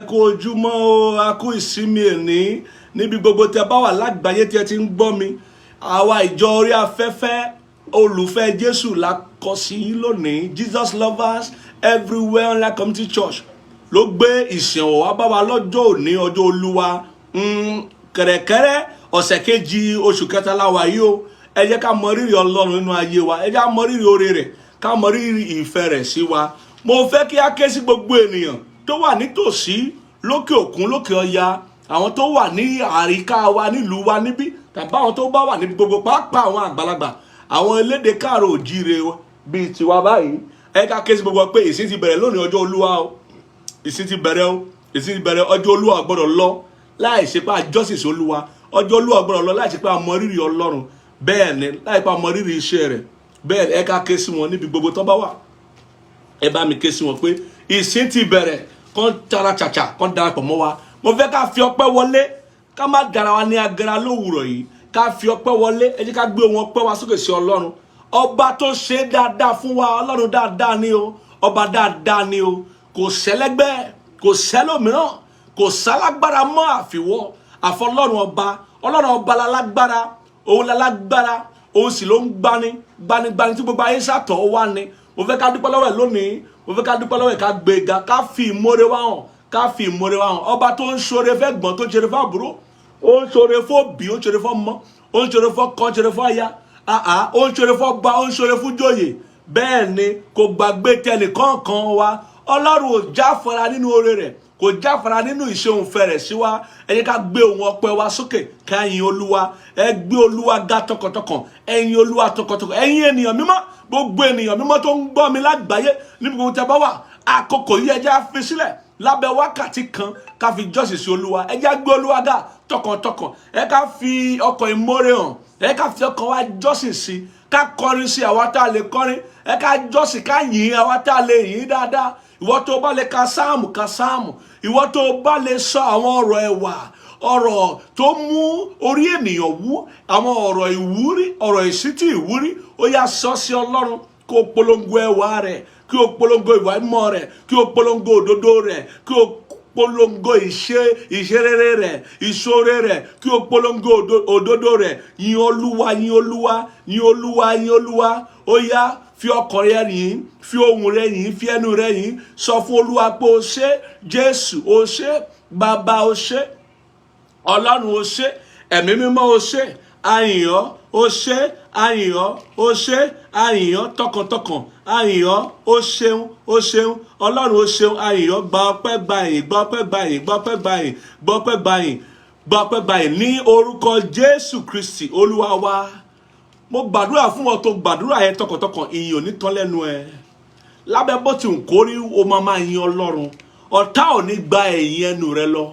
Kú ojúmọ́ o, a kú ìsinmi èní níbi gbogbo tí a bá wà lágbàáyé tí ẹ ti ń gbọ́ mi. Àwa ìjọ orí afẹ́fẹ́ olùfẹ́ Jésù la kọ sí yín lónìí. Jesus Lovers Everywhere Online Community Church ló gbé ìsìn ọ̀wọ̀ wá bá wa lọ́jọ́ òní, ọjọ́ Olúwa. Kẹ̀rẹ̀kẹ̀rẹ̀ ọ̀sẹ̀ kejì oṣù kẹta la wà yìí o. Ẹ jẹ́ ká mọ rírì Ọlọ́run nínú ayé wa. Ẹ jẹ́ ká mọ rírì oore rẹ̀, ká mọ rírì ìfẹ́ rẹ̀ sí wa. Mo fẹ́ kí á ké sí gbogbo ènìyàn tó wà nítòsí, lókè òkun, lókè ọya, àwọn tó wà ní àríká wa nílùú wa níbí, tàbí àwọn tó bá wà níbi gbogbo, pàápàá àwọn àgbàlagbà, àwọn elédè káàró òjíire bíi tiwa báyìí. Ẹ ká ké sí gbogbo pé ìsìn ti bẹ̀rẹ̀ lónìí, ọjọ́ Olúwa o. Ìsìn ti bẹ̀rẹ̀ o, ìsìn ti bẹ̀rẹ̀. Ọjọ́ Olúwa ò gbọ́dọ̀ lọ láì ṣe pé àjọsìn sí Olúwa. Ọjọ́ Olúwa ò gbọ́dọ̀ lọ láì ṣe pé a mọ rírì Ọlọ́run. Bẹ́ẹ̀ ni, láì pé a mọ rírì iṣẹ́ rẹ̀. Bẹ́ẹ̀ ni, ẹ ká ké sí wọn níbi gbogbo tó bá wà. Ẹ bá mi ké sí wọn pé ìsìn ti bẹ̀rẹ̀, kán tara ṣàṣà, kán darapọ̀ mọ́ wa. Mo fẹ́ ká fi ọpẹ́ wọlé, ká má dara wa ní agara lówùrọ̀ yìí. Ká fi ọpẹ́ wọlé. Ẹ jẹ́ ká gbé wọn ọpẹ́ wa sókè sí Ọlọ́run ọba tó ṣe dáadáa fún wa. Ọlọ́run dáadáa ni o, ọba dáadáa ni o. Kò sẹ́lẹ́gbẹ́, kò sẹ́lòmíràn, kò sálágbára mọ́ àfiwọ́ àfọlọ́run ọba. Ọlọ́run ọba lálágbára, òun lálágbára, òun sì ló ń gbani gbanigbani tí gbogbo ayé sàtọ̀ wá ni. Mo fẹ́ ká dúpẹ́ lọ́wọ́ ẹ̀ lónìí. Mo fẹ́ ká dúpẹ́ lọ́wọ́ ẹ̀, ká gbé ga, ká fi ìmoore wa hàn, ká fi ìmoore wa hàn. Ọba tó ń ṣoore fẹ́ gbọ́n, tó ń ṣoore fún àbúrò, ó ń ṣoore fún òbí, ó ń ṣoore fún ọmọ, ó ń ṣoore fún ọkọ, ó ń ṣoore fún aya, àá ó ń ṣoore fún ọba, ó ń ṣoore fún jòyè. Bẹ́ẹ̀ ni, kò gbàgbé tẹnìkọ̀ọ̀kan wa. Ọlọ́run ò jáfara nínú oore rẹ̀, kò jáfara nínú ìṣeunfẹ́ rẹ̀ sí wa. Ẹ jẹ́ ká gbé ohùn ọpẹ́ wa sókè, ká yin Olúwa. Ẹ gbé Olúwa ga tọkàntọkàn. Ẹ yin Olúwa tọkàntọkàn. Ẹ̀yin ènìyàn mímọ́, gbogbo ènìyàn mímọ́ tó ń gbọ́ mi lágbàáyé níbi gbogbo tí a bá wà, àkókò yìí, ẹ jẹ́ á fi sílẹ̀ lábẹ́ wákàtí kan ká fi jọ́sìn sí Olúwa. Ẹ jẹ́ á gbé Olúwa ga tọkàntọkàn. Ẹ ká fi ọkàn ìmoore hàn. Ẹ ká fi ọkàn wa jọ́sìn sí, ká kọrin sí àwa tá a lè kọrin. Ẹ ká jọ́sìn, ká yìn àwa tá a lè yìn dáadáa. Ìwọ tó bá lè ka sáàmù, ka sáàmù. Ìwọ tó bá lè sọ àwọn ọ̀rọ̀ ẹwà, ọ̀rọ̀ tó mú orí ènìyàn wú, àwọn ọ̀rọ̀ ìwúrí, ọ̀rọ̀ ìṣítí ìwúrí, ó yá, sọ sí Ọlọ́run, kó o polongo ẹwà rẹ̀, kí o polongo ìwà ìmọ̀ rẹ̀, kí o polongo òdodo rẹ̀, kí o polongo ìṣe ìṣerere rẹ̀, ìṣoore rẹ̀, kí o polongo òdodo rẹ̀. Yin Olúwa, yin Olúwa, yin Olúwa, yin Olúwa. Ó yá, fi ọkàn rẹ yìn, fi ohùn rẹ yìn, fi ẹnu rẹ yìn. Sọ fún Olúwa pé o ṣé Jésù, o ṣé Bàbá, o ṣé Ọlọ́run, o ṣé Ẹ̀mí Mímọ́, o ṣé. Àyìnọ́ o ṣé, àyìnọ́ o ṣé, àyìnọ́ tọkàntọkàn, àyìnọ́. O ṣeun, o ṣeun Ọlọ́run, o ṣeun, àyìnọ́. Gba ọpẹ́, gba ìyìn, gba ọpẹ́, gba ìyìn, gba ọpẹ́, gba ìyìn, gba ọpẹ́, gba ìyìn, gba ọpẹ́, gba ìyìn, ní orúkọ Jésù Kristi Olúwa wa. Mo gbàdúrà fún ọ tó gbàdúrà yẹn tọkàntọkàn, ìyìn ò ní tán lẹ́nu ẹ. Lábẹ́ bó ti ń kórí, o máa máa yin Ọlọ́run. Ọ̀tá ò ní gba ẹ̀yìn ẹnu rẹ lọ.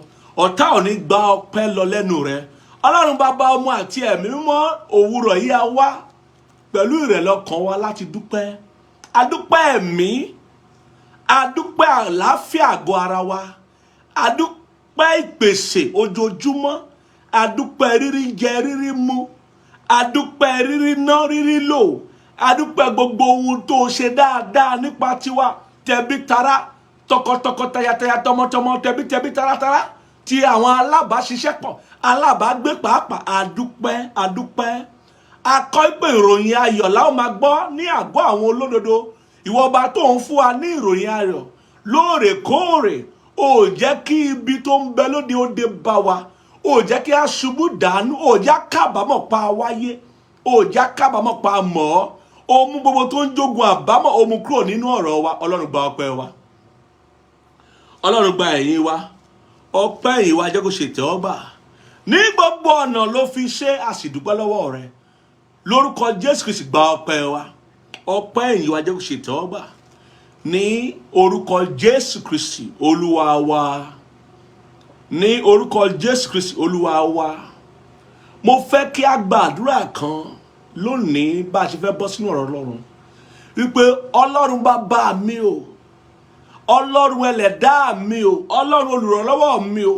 Ọ̀tá ò ní gba ọpẹ́ lọ lẹ́nu rẹ. Ọlọ́run Bàbá, Ọmọ àti Ẹ̀mí Mímọ́, òwúrọ̀ yìí, a wá pẹ̀lú ìrẹ̀lẹ̀ ọkàn wa láti dúpẹ́. A dúpẹ́ ẹ̀mí, a dúpẹ́ àlàáfíà àgọ́ ara wa, a dúpẹ́ ìpèsè ojoojúmọ́, a dúpẹ́ rírí jẹ, rírí mu, a dúpẹ́ rírí ná, rírí lò, a dúpẹ́ gbogbo ohun tó ṣe dáadáa nípa tiwa, tẹbí tará, tọkọtọkọ, tayataya, tọmọtọmọ, tẹbítẹbí, taratara, ti àwọn alábàáṣiṣẹ́pọ̀, alábàágbé pàápàá. Adúpẹ́, adúpẹ́. Akọ́ pé ìròyìn ayọ̀ la ó máa gbọ́ ní àgọ́ àwọn olódodo. Ìwọ ọba tó ń fún wa ní ìròyìn ayọ̀ lóòrèkóòrè, ò jẹ́ kí ibi tó ń bẹ lóde ó dé bá wa, ò jẹ́ kí a ṣubú dànù, ò jẹ́ kábàámọ̀ pa wáyé, ò jẹ́ kábàámọ̀ pa mọ́ ọ́. Ó mú gbogbo tó ń jogun àbámọ̀, ó mú kúrò nínú ọ̀rọ̀ wa. Ọlọ́run, gba ọpẹ́ wa. Ọlọ́run, gba ẹ̀yìn wa. Ọpẹ́ ẹ̀yìn wa, jẹ́ kó ṣe ìtẹ́wọ́gbà. Ní gbogbo ọ̀nà ló fi ṣe, a sì dúpẹ́ lọ́wọ́ rẹ. Lórúkọ Jésù Kristi, gba ọpẹ́ wa. Ọpẹ́ ẹ̀yìn wa, jẹ́ kó ṣe ìtẹ́wọ́gbà, ní orúkọ Jésù Kristi Olúwa wa. Ní orúkọ Jésù Kristi Olúwa wa. Mo fẹ́ kí a gba àdúrà kan lónìí bá a ṣe fẹ́ bọ́ sínú ọ̀rọ̀ Ọlọ́run, wípé Ọlọ́run Bàbá mi o, Ọlọ́run ẹlẹ́dàá mi o, Ọlọ́run olùrànlọ́wọ́ mi o,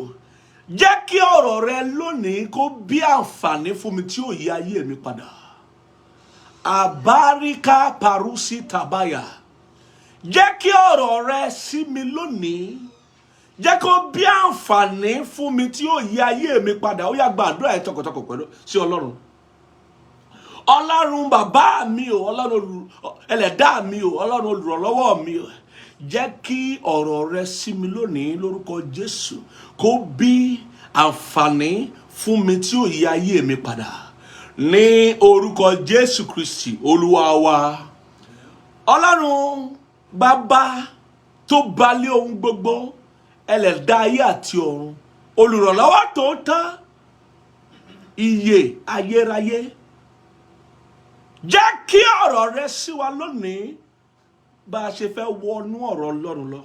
jẹ́ kí ọ̀rọ̀ rẹ lónìí kó bí àǹfààní fún mi tí ó yí ayé mi padà. Àbáríkà parusi tabaya. Jẹ́ kí ọ̀rọ̀ rẹ sí mi lónìí. Jẹ́ kó bí àǹfààní fún mi tí yóò yí ayé mi padà. Ó yá, gbàdúrà ẹ̀ tọkàntọkàn pẹ̀lú sí Ọlọ́run. Ọlọ́run bàbá mi o, Ọlọ́run ẹlẹ́dàá mi o, Ọlọ́run olùrànlọ́wọ́ mi o, jẹ́ kí ọ̀rọ̀ rẹ sí mi lónìí lórúkọ Jésù kó bí àǹfààní fún mi tí yóò yí ayé mi padà, ní orúkọ Jésù Kristi Olúwa wa. Ọlọ́run bàbá tó balẹ̀ ohun gbogbo, ẹlẹ́dàá ayé àti ọ̀run, olùrànlọ́wọ́ tó tán, iye ayérayé, jẹ́ kí ọ̀rọ̀ rẹ sí wa lónìí bá a ṣe fẹ́ wọnú ọ̀rọ̀ Ọlọ́run lọ.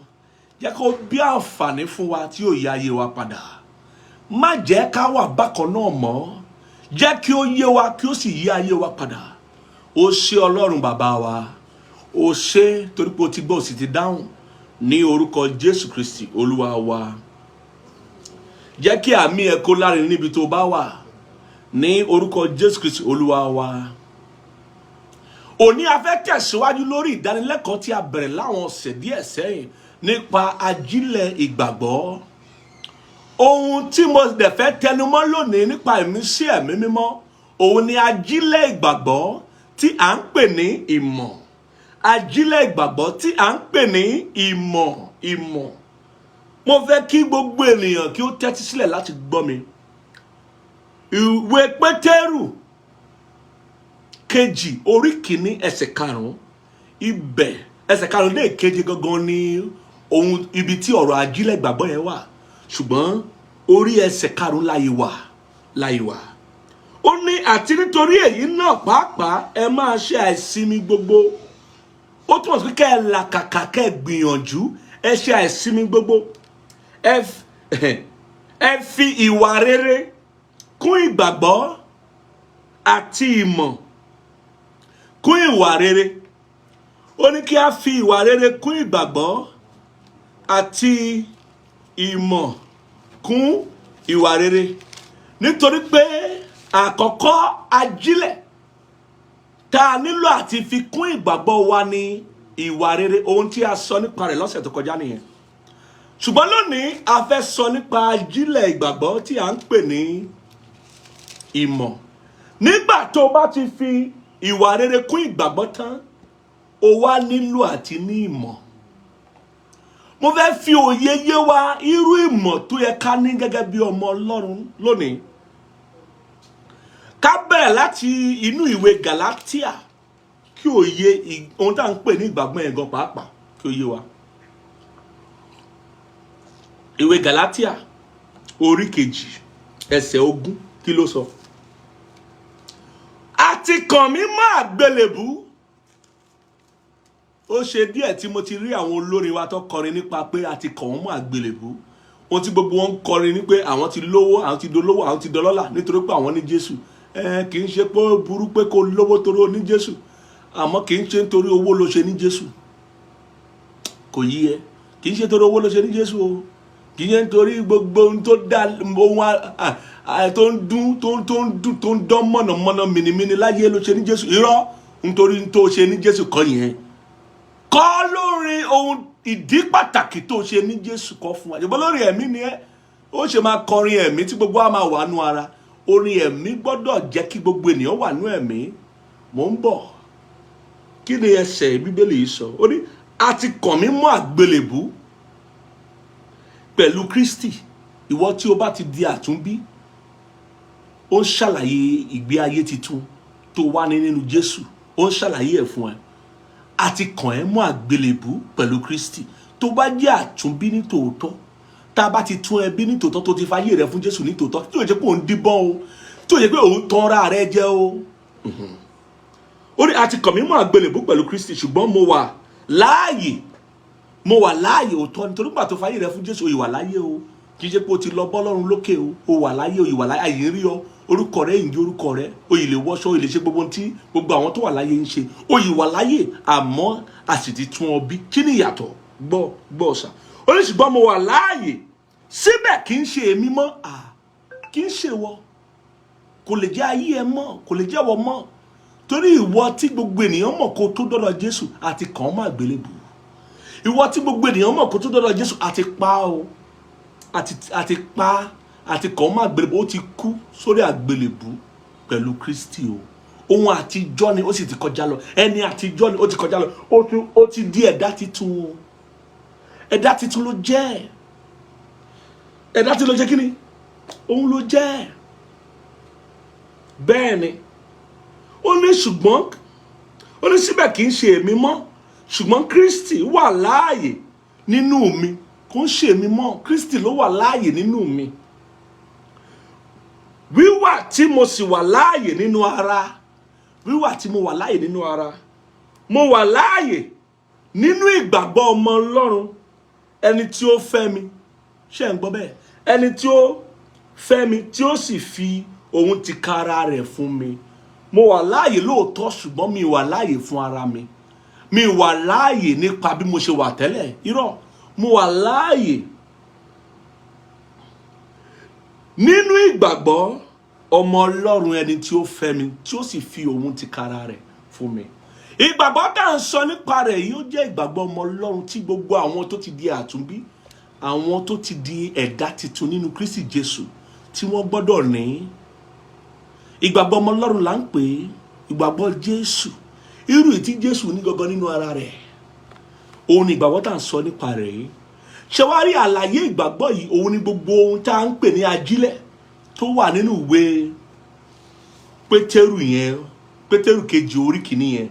Jẹ́ kó bí àǹfààní fún wa tí yóò yí ayé wa padà. Má jẹ́ ká wà bákan náà mọ́. Jẹ́ kí ó yé wa, kí ó sì yí ayé wa padà. Ó ṣé, Ọlọ́run bàbá wa, ó ṣé torí pé o ti gbọ́, o sì ti dáhùn, ní orúkọ Jésù Kristi Olúwa wa. Jẹ́ kí àmín ẹ kó lárin níbi tó bá wà, ní orúkọ Jésù Kristi Olúwa wa. Òní, a fẹ́ tẹ̀síwájú lórí ìdánilẹ́kọ̀ọ́ tí a bẹ̀rẹ̀ láwọn ọ̀sẹ̀ díẹ̀ sẹ́yìn nípa ajílẹ̀ ìgbàgbọ́. Ohun tí mo dẹ̀ fẹ́ tẹnumọ́ lónìí nípa ìmísí Ẹ̀mí Mímọ́, òun ni ajílẹ̀ ìgbàgbọ́ tí à ń pè ní ìmọ̀. Ajílẹ̀ ìgbàgbọ́ tí à ń pè ní ìmọ̀. Ìmọ̀. Mo fẹ́ kí gbogbo ènìyàn kí ó tẹ́tí sílẹ̀ láti gbọ́ mi. Ìwé Pétérù kejì, orí 1, ẹsẹ̀ 5. Ibẹ̀, ẹsẹ̀ 5 dé 7 gangan ní ohun ibi tí ọ̀rọ̀ ajílẹ̀ ìgbàgbọ́ yẹn wà, ṣùgbọ́n orí ẹsẹ̀ 5 láyé wà. Ó ní, "Àti nítorí èyí náà pàápàá, ẹ máa ṣe àìsinmi gbogbo." Ó túmọ̀ sí pé kẹ́ ẹ làkàkà, kẹ́ ẹ gbìyànjú, ẹ ṣe àìsinmi gbogbo. Ẹ fi ìwà rere kún ìgbàgbọ́, àti ìmọ̀ kún ìwà rere. Ó ní kí a fi ìwà rere kún ìgbàgbọ́, àti ìmọ̀ kún ìwà rere, nítorí pé àkọ́kọ́ ajílẹ̀ tá a nílò àti fi kún ìgbàgbọ́ wa ní ìwà rere. Ohun tí a sọ nípa rẹ̀ lọ́sẹ̀ tó kọjá nìyẹn, ṣùgbọ́n lónìí, a fẹ́ sọ nípa ajílẹ̀ ìgbàgbọ́ tí a ń pè ní ìmọ̀. Nígbà tó o bá ti fi ìwà rere kún ìgbàgbọ́ tán, o wá nílò àti ní ìmọ̀. Mo fẹ́ fi òye yé wa irú ìmọ̀ tó yẹ ká ní gẹ́gẹ́ bí ọmọ Ọlọ́run lónìí. Ká bẹ̀rẹ̀ láti inú ìwé Gàlátíà, kí òye ohun tá à ń pè ní ìgbàgbọ́ yẹn gan pàápàá kí ó yé wa. Ìwé Gàlátíà, orí 2, ẹsẹ̀ 20, kí ló sọ? "A ti kàn mí mọ́ àgbélébú." Ó ṣe díẹ̀ tí mo ti rí àwọn olórin wa tó kọrin nípa pé a ti kàn wọ́n mọ́ àgbélébú. Ohun tí gbogbo wọn ń kọrin ni pé àwọn ti lówó, àwọn ti dolówó, àwọn ti dọlọ́lá nítorí pé àwọn ní Jésù. Ẹ kì í ṣe pé ó burú pé kó lówó torí ó ní Jésù, àmọ́ kì í ṣe nítorí owó ló ṣe ní Jésù. Kò yí ẹ. Kì í ṣe torí owó ló ṣe ní Jésù o. Kì í ṣe nítorí gbogbo ohun tó dá, ohun tó ń dún, tó ń dún, tó ń dán mọ̀nàmọ́ná mìnìmìnì láyé ló ṣe ní Jésù. Irọ́. Nítorí tó ṣe ní Jésù kọ́ yẹn kọ́. Lórí ohun ìdí pàtàkì tó ṣe ní Jésù kọ́ fún wa. Ṣùgbọ́n lórí ẹ̀mí ni ẹ́ ó ṣe máa kọrin ẹ̀mí tí gbogbo wa máa wà nú ara. Orin ẹ̀mí gbọ́dọ̀ jẹ́ kí gbogbo ènìyàn wà nú ẹ̀mí. Mò ń bọ̀. Kí ni ẹsẹ̀ Bíbélì yìí sọ? Ó ní, "A ti kàn mí mọ́ àgbélébú pẹ̀lú Kristi." Ìwọ tí o bá ti di àtúnbí, ó ń ṣàlàyé ìgbé ayé titun tó wà ní nínú Jésù. Ó ń ṣàlàyé ẹ̀ fún ẹ. A ti kàn ẹ́ mọ́ àgbélébú pẹ̀lú Kristi. Tó bá jẹ́ àtúnbí ní tòótọ́, tá a bá ti tún ẹ bí ní tòótọ́, tó ti fayé rẹ fún Jésù ní tòótọ́, tí ò jẹ́ pé òun díbọ́n o, tí ò jẹ́ pé òun tanra rẹ jẹ o, ó ní, "A ti kàn mí mọ́ àgbélébú pẹ̀lú Kristi, ṣùgbọ́n mo wà láàyè." Mo wà láàyè, òótọ́, nítorí gbà tó fayé rẹ fún Jésù, o wà láàyè o. Kì í ṣe pé o ti lọ bọ́ Lọ́run lókè o. O wà láàyè o, ìwà láàyè, àyè ń rí ọ, orúkọ rẹ ìǹdí orúkọ rẹ, o yìí lè wọṣọ, o lè ṣe gbogbo ohun tí gbogbo àwọn tó wà láyé ń ṣe. O yìí wà láàyè, àmọ́ a sì ti tún ọ bí. Kí ni ìyàtọ̀? Gbọ́, gbọ́ ọ̀sà. Ó ní, "Ṣùgbọ́n mo wà láàyè síbẹ̀, kì í ṣe èmi mọ́." À kì í ṣe wọ, kò lè jẹ́ ayé ẹ mọ́, kò lè jẹ́ wọ mọ́, torí ìwọ tí gbogbo ènìyàn mọ̀ kó tó dọ́dọ̀ Jésù, àti kàn án mọ́ àgbélébù. Ìwọ tí gbogbo ènìyàn mọ̀ kó tó dọ́dọ̀ Jésù, àti pa o. Àti pa, àti kàn mọ́ àgbélébù, ó ti kú sórí àgbélébù pẹ̀lú Kristi o. Ohun àtijọ́ ni ó sì ti kọjá lọ. Ẹni àtijọ́ ni ó ti kọjá lọ. Ó ti di ẹ̀dá titun o. Ẹ̀dá titun ló jẹ́. Ẹ̀dá titun ló jẹ́. Kí ni òun ló jẹ́? Bẹ́ẹ̀ ni. Ó ní ṣùgbọ́n, ó ní síbẹ̀ kì í ṣe èmi mọ́, ṣùgbọ́n Kristi wà láàyè nínú mi. Kò ń ṣe èmi mọ́, Kristi ló wà láàyè nínú mi. Wíwà tí mo sì wà láàyè nínú ara, wíwà tí mo wà láàyè nínú ara, mo wà láàyè nínú ìgbàgbọ́ ọmọ Ọlọ́run, ẹni tí ó fẹ́ mi. Ṣé ń gbọ́ bẹ́ẹ̀? Ẹni tí ó fẹ́ mi, tí ó sì fi òun tìkára rẹ̀ fún mi. Mo wà láàyè lóòótọ́, ṣùgbọ́n mi wà láàyè fún ara mi. Mi wà láàyè nípa bí mo ṣe wà tẹ́lẹ̀. Irọ́. Mo wà láàyè nínú ìgbàgbọ́ ọmọ Ọlọ́run, ẹni tí ó fẹ́ mi, tí ó sì fi òun tìkára rẹ̀ fún mi. Ìgbàgbọ́ tá à ń sọ nípa rẹ̀ yìí, ó jẹ́ ìgbàgbọ́ ọmọ Ọlọ́run tí gbogbo àwọn tó ti di àtúnbí, àwọn tó ti di ẹ̀dá tuntun nínú Kristi Jésù, tí wọ́n gbọ́dọ̀ ní. Ìgbàgbọ́ ọmọ Ọlọ́run là ń pè é, ìgbàgbọ́ Jésù, irú ìtí Jésù ní gangan nínú ara rẹ̀, òun ni ìgbàgbọ́ tá à ń sọ nípa rẹ̀ yìí. Ṣé wàá rí àlàyé ìgbàgbọ́ yìí? Òun ni gbogbo ohun tá à ń pè ní ajílẹ̀ tó wà nínú ìwé Pétérù yẹn, Pétérù kejì, orí kìíní yẹn.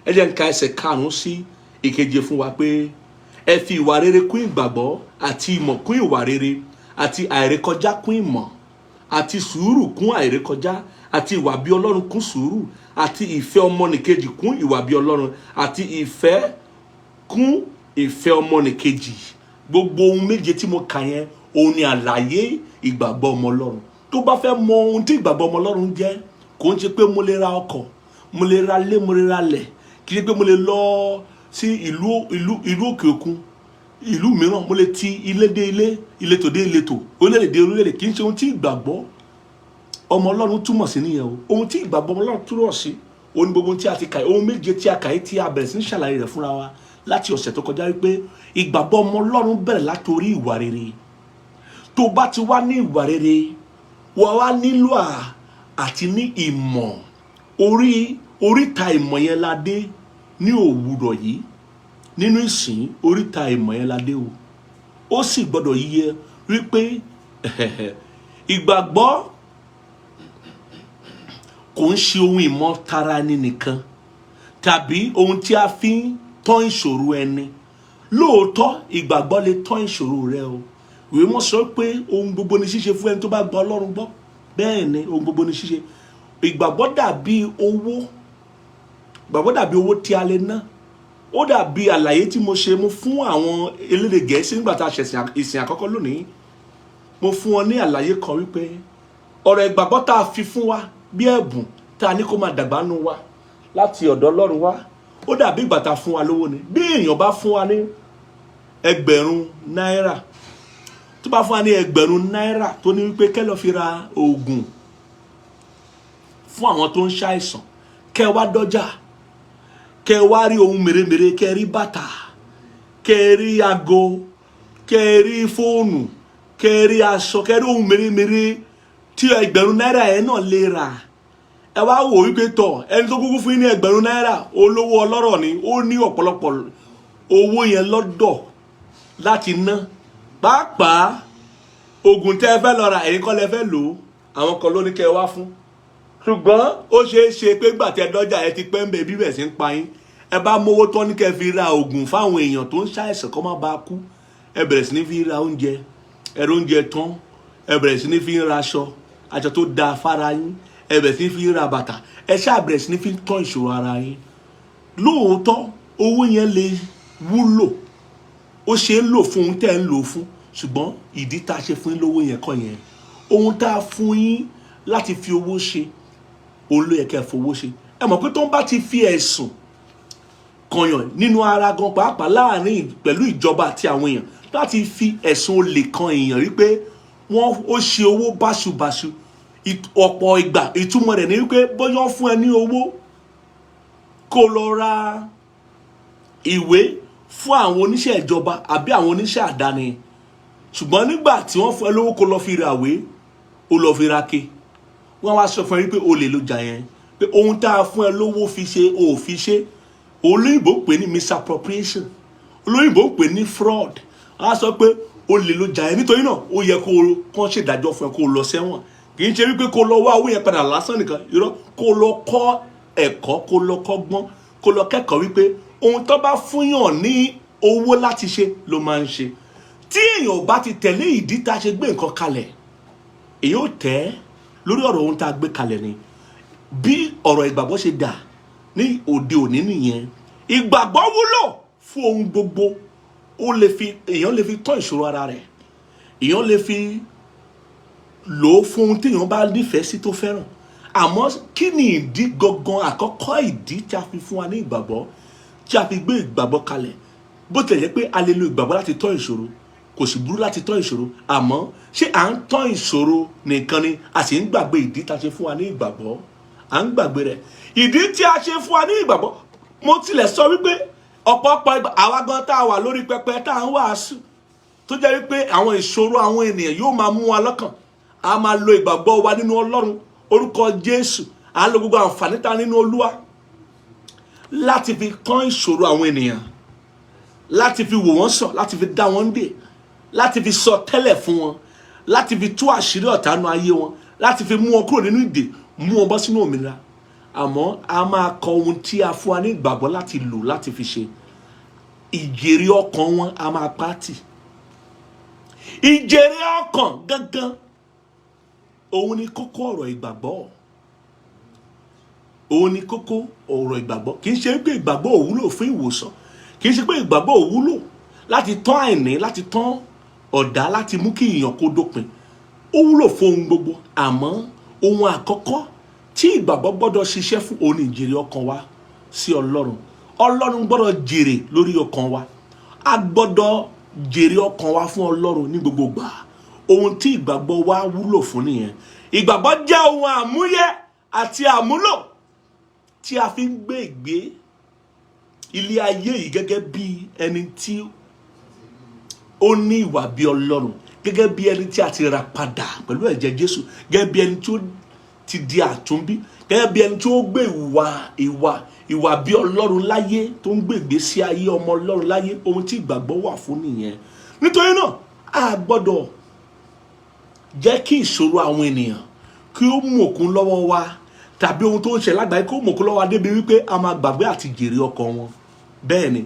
Ẹ jẹ́ n ka ẹsẹ̀ 5 sí 7 fún wa pé ẹ fi ìwà rere kún ìgbàgbọ́, àti ìmọ̀ kún ìwà rere, àti àìrékọjá kún ìmọ̀, àti sùúrù kún àìrékọjá, àti ìwà bí Ọlọ́run kún sùúrù, àti ìfẹ́ ọmọnìkejì kún ìwà bí Ọlọ́run, àti ìfẹ́ kún ìfẹ́ ọmọnìkejì. Gbogbo ohun méje tí mo kà yẹn, òun ni àlàyé ìgbàgbọ́ ọmọ Ọlọ́run. Tó bá fẹ́ mọ ohun tí ìgbàgbọ́ ọmọ Ọlọ́run jẹ́, kò ń ṣe pé mo lè ra ọkọ̀, mo lè ra lé, mo lè ra lẹ̀. Kì í ṣe pé mo lè lọ sí ìlú òkè òkun, ìlú mìíràn, mo lè ti ilé dé ilé, ìletò dé ìletò, orílẹ̀-èdè dé orílẹ̀-èdè. Kì í ṣe ohun tí ìgbàgbọ́ ọmọ Ọlọ́run túmọ̀ sí nìyẹn o. Ohun tí ìgbàgbọ́ ọmọ Ọlọ́run túmọ̀ sí, òun ni gbogbo ohun tí a ti kà yìí, ohun méje tí a kà yìí, tí a bẹ̀rẹ̀ sí ní ṣàlàyé rẹ̀ fúnra wa láti ọ̀sẹ̀ tó kọjá, wípé ìgbàgbọ́ ọmọ Ọlọ́run bẹ̀rẹ̀ látòrí ìwà rere. Tó bá ti wá ní ìwà rere, wà wá nílò àti ní ìmọ̀. Oríta ìmọ̀ yẹn la dé ní òwúrọ̀ yìí nínú ìsìn. Oríta ìmọ̀ yẹn la dé o. Ó sì gbọ́dọ̀ yíyẹ wípé ìgbàgbọ́ kò ń ṣe ohun ìmọ̀ tara ẹni nìkan tàbí ohun tí a fi ń tán ìṣòro ẹni. Lóòótọ́, ìgbàgbọ́ lè tán ìṣòro rẹ o. Ìwé mọ́ sọ pé ohun gbogbo ni ṣíṣe fún ẹni tó bá gba Ọlọ́run gbọ́. Bẹ́ẹ̀ ni, ohun gbogbo ni ṣíṣe. Ìgbàgbọ́ dàbí owó. Ìgbàgbọ́ dàbí owó tí a lè ná. Ó dàbí àlàyé tí mo ṣe mo fún àwọn elédè Gẹ̀ẹ́sì nígbà tá a ṣẹ̀sìn ìsìn àkọ́kọ́ lónìí. Mo fún wọn ní àlàyé kan wípé ọ̀rọ̀ ìgbàgbọ́ tá a fi fún wa bí ẹ̀bùn, tá a ní kó máa dàgbà nù wa láti ọ̀dọ̀ Ọlọ́run wá, ó dàbí ìgbà tá a fún wa lówó ni. Bí èèyàn bá fún wa ní 1,000 náírà, tó bá fún wa ní 1,000 náírà, tó ní wípé kẹ́ lọ fi ra oògùn fún àwọn tó ń ṣàìsàn, kẹ́ wá dọ́jà, kẹ́ wá rí ohun mèremère, kẹ́ rí bàtà, kẹ́ rí aago, kẹ́ rí fóònù, kẹ́ rí aṣọ, kẹ́ rí ohun mèremère tí 1,000 náírà yẹn náà lè rà. Ẹ wá wò wípé tọ, ẹni tó kúkú fún yín ní 1,000 náírà, olówó ọlọ́rọ̀ ni, ó ní ọ̀pọ̀lọpọ̀ owó yẹn lọ́dọ̀ láti ná. Pàápàá oògùn tẹ́ ẹ fẹ́ lọ rà, ẹ̀yin kọ́ lẹ fẹ́ lò ó, àwọn kan ló ní kẹ́ ẹ wá fún. Ṣùgbọ́n ó ṣeé ṣe pé gbà tẹ́ dọ́jà, ẹ ti pẹ́ ń bẹ, bí bẹ̀ sí ń pa yín, ẹ bá mówó tán ní kẹ́ fi ra oògùn fáwọn èèyàn tó ń ṣàìsàn kó má bàa kú. Ẹ bẹ̀rẹ̀ sí ní fi ra oúnjẹ, ẹ ra oúnjẹ tán, ẹ bẹ̀rẹ̀ sí ní fi ra aṣọ, aṣọ tó dáa fára yín, ẹ bẹ̀rẹ̀ sí ní fi ra bàtà, ẹ ṣáà bẹ̀rẹ̀ sí ní fi tán ìṣòro ara yín. Lóòótọ́, owó yẹn lè wúlò, ó ṣe é lò fún ohun tẹ́ ń lò fún, ṣùgbọ́n ìdí tá a ṣe fún yín lówó yẹn kọ́ yẹn. Ohun tá a fún yín láti fi owó ṣe, òun ló yẹ kẹ́ ẹ fowó ṣe. Ẹ mọ̀ pé tó ń bá ti fi ẹ̀sùn kànyàn nínú ara gan pàápàá, láàrin pẹ̀lú ìjọba àti àwọn èèyàn, láti fi ẹ̀sùn olè kan èèyàn wípé wọ́n ó ṣe owó báṣubàṣu, ọ̀pọ̀ ìgbà ìtumọ̀ rẹ̀ ni wípé bóyá wọ́n fún ẹ ní owó kó lọ ra ìwé fún àwọn oníṣẹ́ ìjọba àbí àwọn oníṣẹ́ àdáni. Ṣùgbọ́n nígbà tí wọ́n fún ẹ lówó kó lọ fi ra ìwé, ó lọ fi ra ke, wọ́n wá sọ fún ẹ wípé o lè lo jà yẹn, pé ohun tá a fún ẹ lówó fi ṣe, o ò fi ṣe. Olóyìnbó pè ní misappropriation, olóyìnbó pè ní fraud. Wọ́n á sọ pé o lè lo jà yẹn. Nítorí náà, ó yẹ kó o kàn ṣèdájọ́ fún ẹ, kó o lọ sẹ́wọ̀n. Kì í ṣe wípé kó o lọ wá owó yẹn padà lásán nìkan. Irọ́. Kó o lọ kọ́ ẹ̀kọ́, kó o lọ kọ́gbọ́n, kó o lọ kẹ́kọ̀ọ́ wípé ohun tó bá fúnyàn ní owó láti ṣe ló máa ń ṣe. Tí èèyàn ò bá ti tẹ̀lé ìdí tá a ṣe gbé nǹkan kalẹ̀, èyí ò tẹ́ lórí ọ̀rọ̀ ohun tá a gbé kalẹ̀ ni. Bí ọ̀rọ̀ ìgbàgbọ́ ṣe dà ní òde òní nìyẹn. Ìgbàgbọ́ wúlò fún ohun gbogbo. Ó lè fi, èèyàn lè fi tán ìṣòro ara rẹ̀, èèyàn lè fi lò ó fún ohun téèyàn bá nífẹ̀ẹ́ sí, tó fẹ́ràn. Àmọ́ kí ni ìdí gangan àkọ́kọ́, ìdí tí a fi fún wa ní ìgbàgbọ́, tí a fi gbé ìgbàgbọ́ kalẹ̀? Bó tilẹ̀ jẹ́ pé a lè lo ìgbàgbọ́ láti tán ìṣòro, kò sì burú láti tán ìṣòro, àmọ́ ṣé à ń tán ìṣòro nìkan ni a sì ń gbàgbé ìdí tá a ṣe fún wa ní ìgbàgbọ́? À ń gbàgbé rẹ̀, ìdí tí a ṣe fún wa ní ìgbàgbọ́. Mo tilẹ̀ sọ wípé ọ̀pọ̀pọ̀ ìgbà, àwa gan tá a wà lórí pẹpẹ tá à ń wàásù, tó jẹ́ wípé àwọn ìṣòro àwọn ènìyàn yóò máa mú wa lọ́kàn, a máa lo ìgbàgbọ́ wa nínú Ọlọ́run, orúkọ Jésù, à ń lo gbogbo àǹfààní ta nínú Olúwa láti fi tán ìṣòro àwọn ènìyàn, láti fi wò wọ́n sàn, láti fi dá wọn dè, láti fi sọ tẹ́lẹ̀ fún wọn, láti fi tú àṣírí ọ̀tá nínú ayé wọn, láti fi mú wọn kúrò nínú ìdè, mú wọn bọ́ sínú òmìnira. Àmọ́ a máa kọ ohun tí a fún wa ní ìgbàgbọ́ láti lò láti fi ṣe ìjèrè ọkàn wọn, a máa pàtì. Ìjèrè ọkàn gangan, òun ni kókó ọ̀rọ̀ ìgbàgbọ́, òun ni kókó ọ̀rọ̀ ìgbàgbọ́. Kì í ṣe pé ìgbàgbọ́ ò wúlò fún ìwòsàn, kì í ṣe pé ìgbàgbọ́ ò wúlò láti tán àìní, láti tán ọ̀dá, láti mú kí ìyàn kó dópin. Ó wúlò fún ohun gbogbo. Àmọ́ ohun àkọ́kọ́ tí ìgbàgbọ́ gbọ́dọ̀ ṣiṣẹ́ fún, òun ni ìjèrè ọkàn wa sí Ọlọ́run. Ọlọ́run gbọ́dọ̀ jèrè lórí ọkàn wa. A gbọ́dọ̀ jèrè ọkàn wa fún Ọlọ́run ní gbogbo gbà. Ohun tí ìgbàgbọ́ wa wúlò fún nìyẹn. Ìgbàgbọ́ jẹ́ ohun àmúyẹ àti àmúlò tí a fi ń gbé ìgbé ilé ayé yìí gẹ́gẹ́ bí ẹni tí ó ní ìwà bí Ọlọ́run, gẹ́gẹ́ bí ẹni tí a ti rà padà pẹ̀lú ẹ̀jẹ̀ Jésù, gẹ́gẹ́ bí ẹni tí ó ti di àtúnbí, gẹ́gẹ́ bí ẹni tí ó gbé ìwà bí Ọlọ́run láyé, tó ń gbé ìgbésí ayé ọmọ Ọlọ́run láyé. Ohun tí ìgbàgbọ́ wà fún nìyẹn. Nítorí náà, a gbọ́dọ̀ jẹ́ kí ìṣòro àwọn ènìyàn kí ó mú òkun lọ́wọ́ wa, tàbí ohun tó ń ṣe lágbàáyé kó mú òkun lọ́wọ́ wa débi wípé a máa gbàgbé àti jèrè ọkàn wọn. Bẹ́ẹ̀ ni,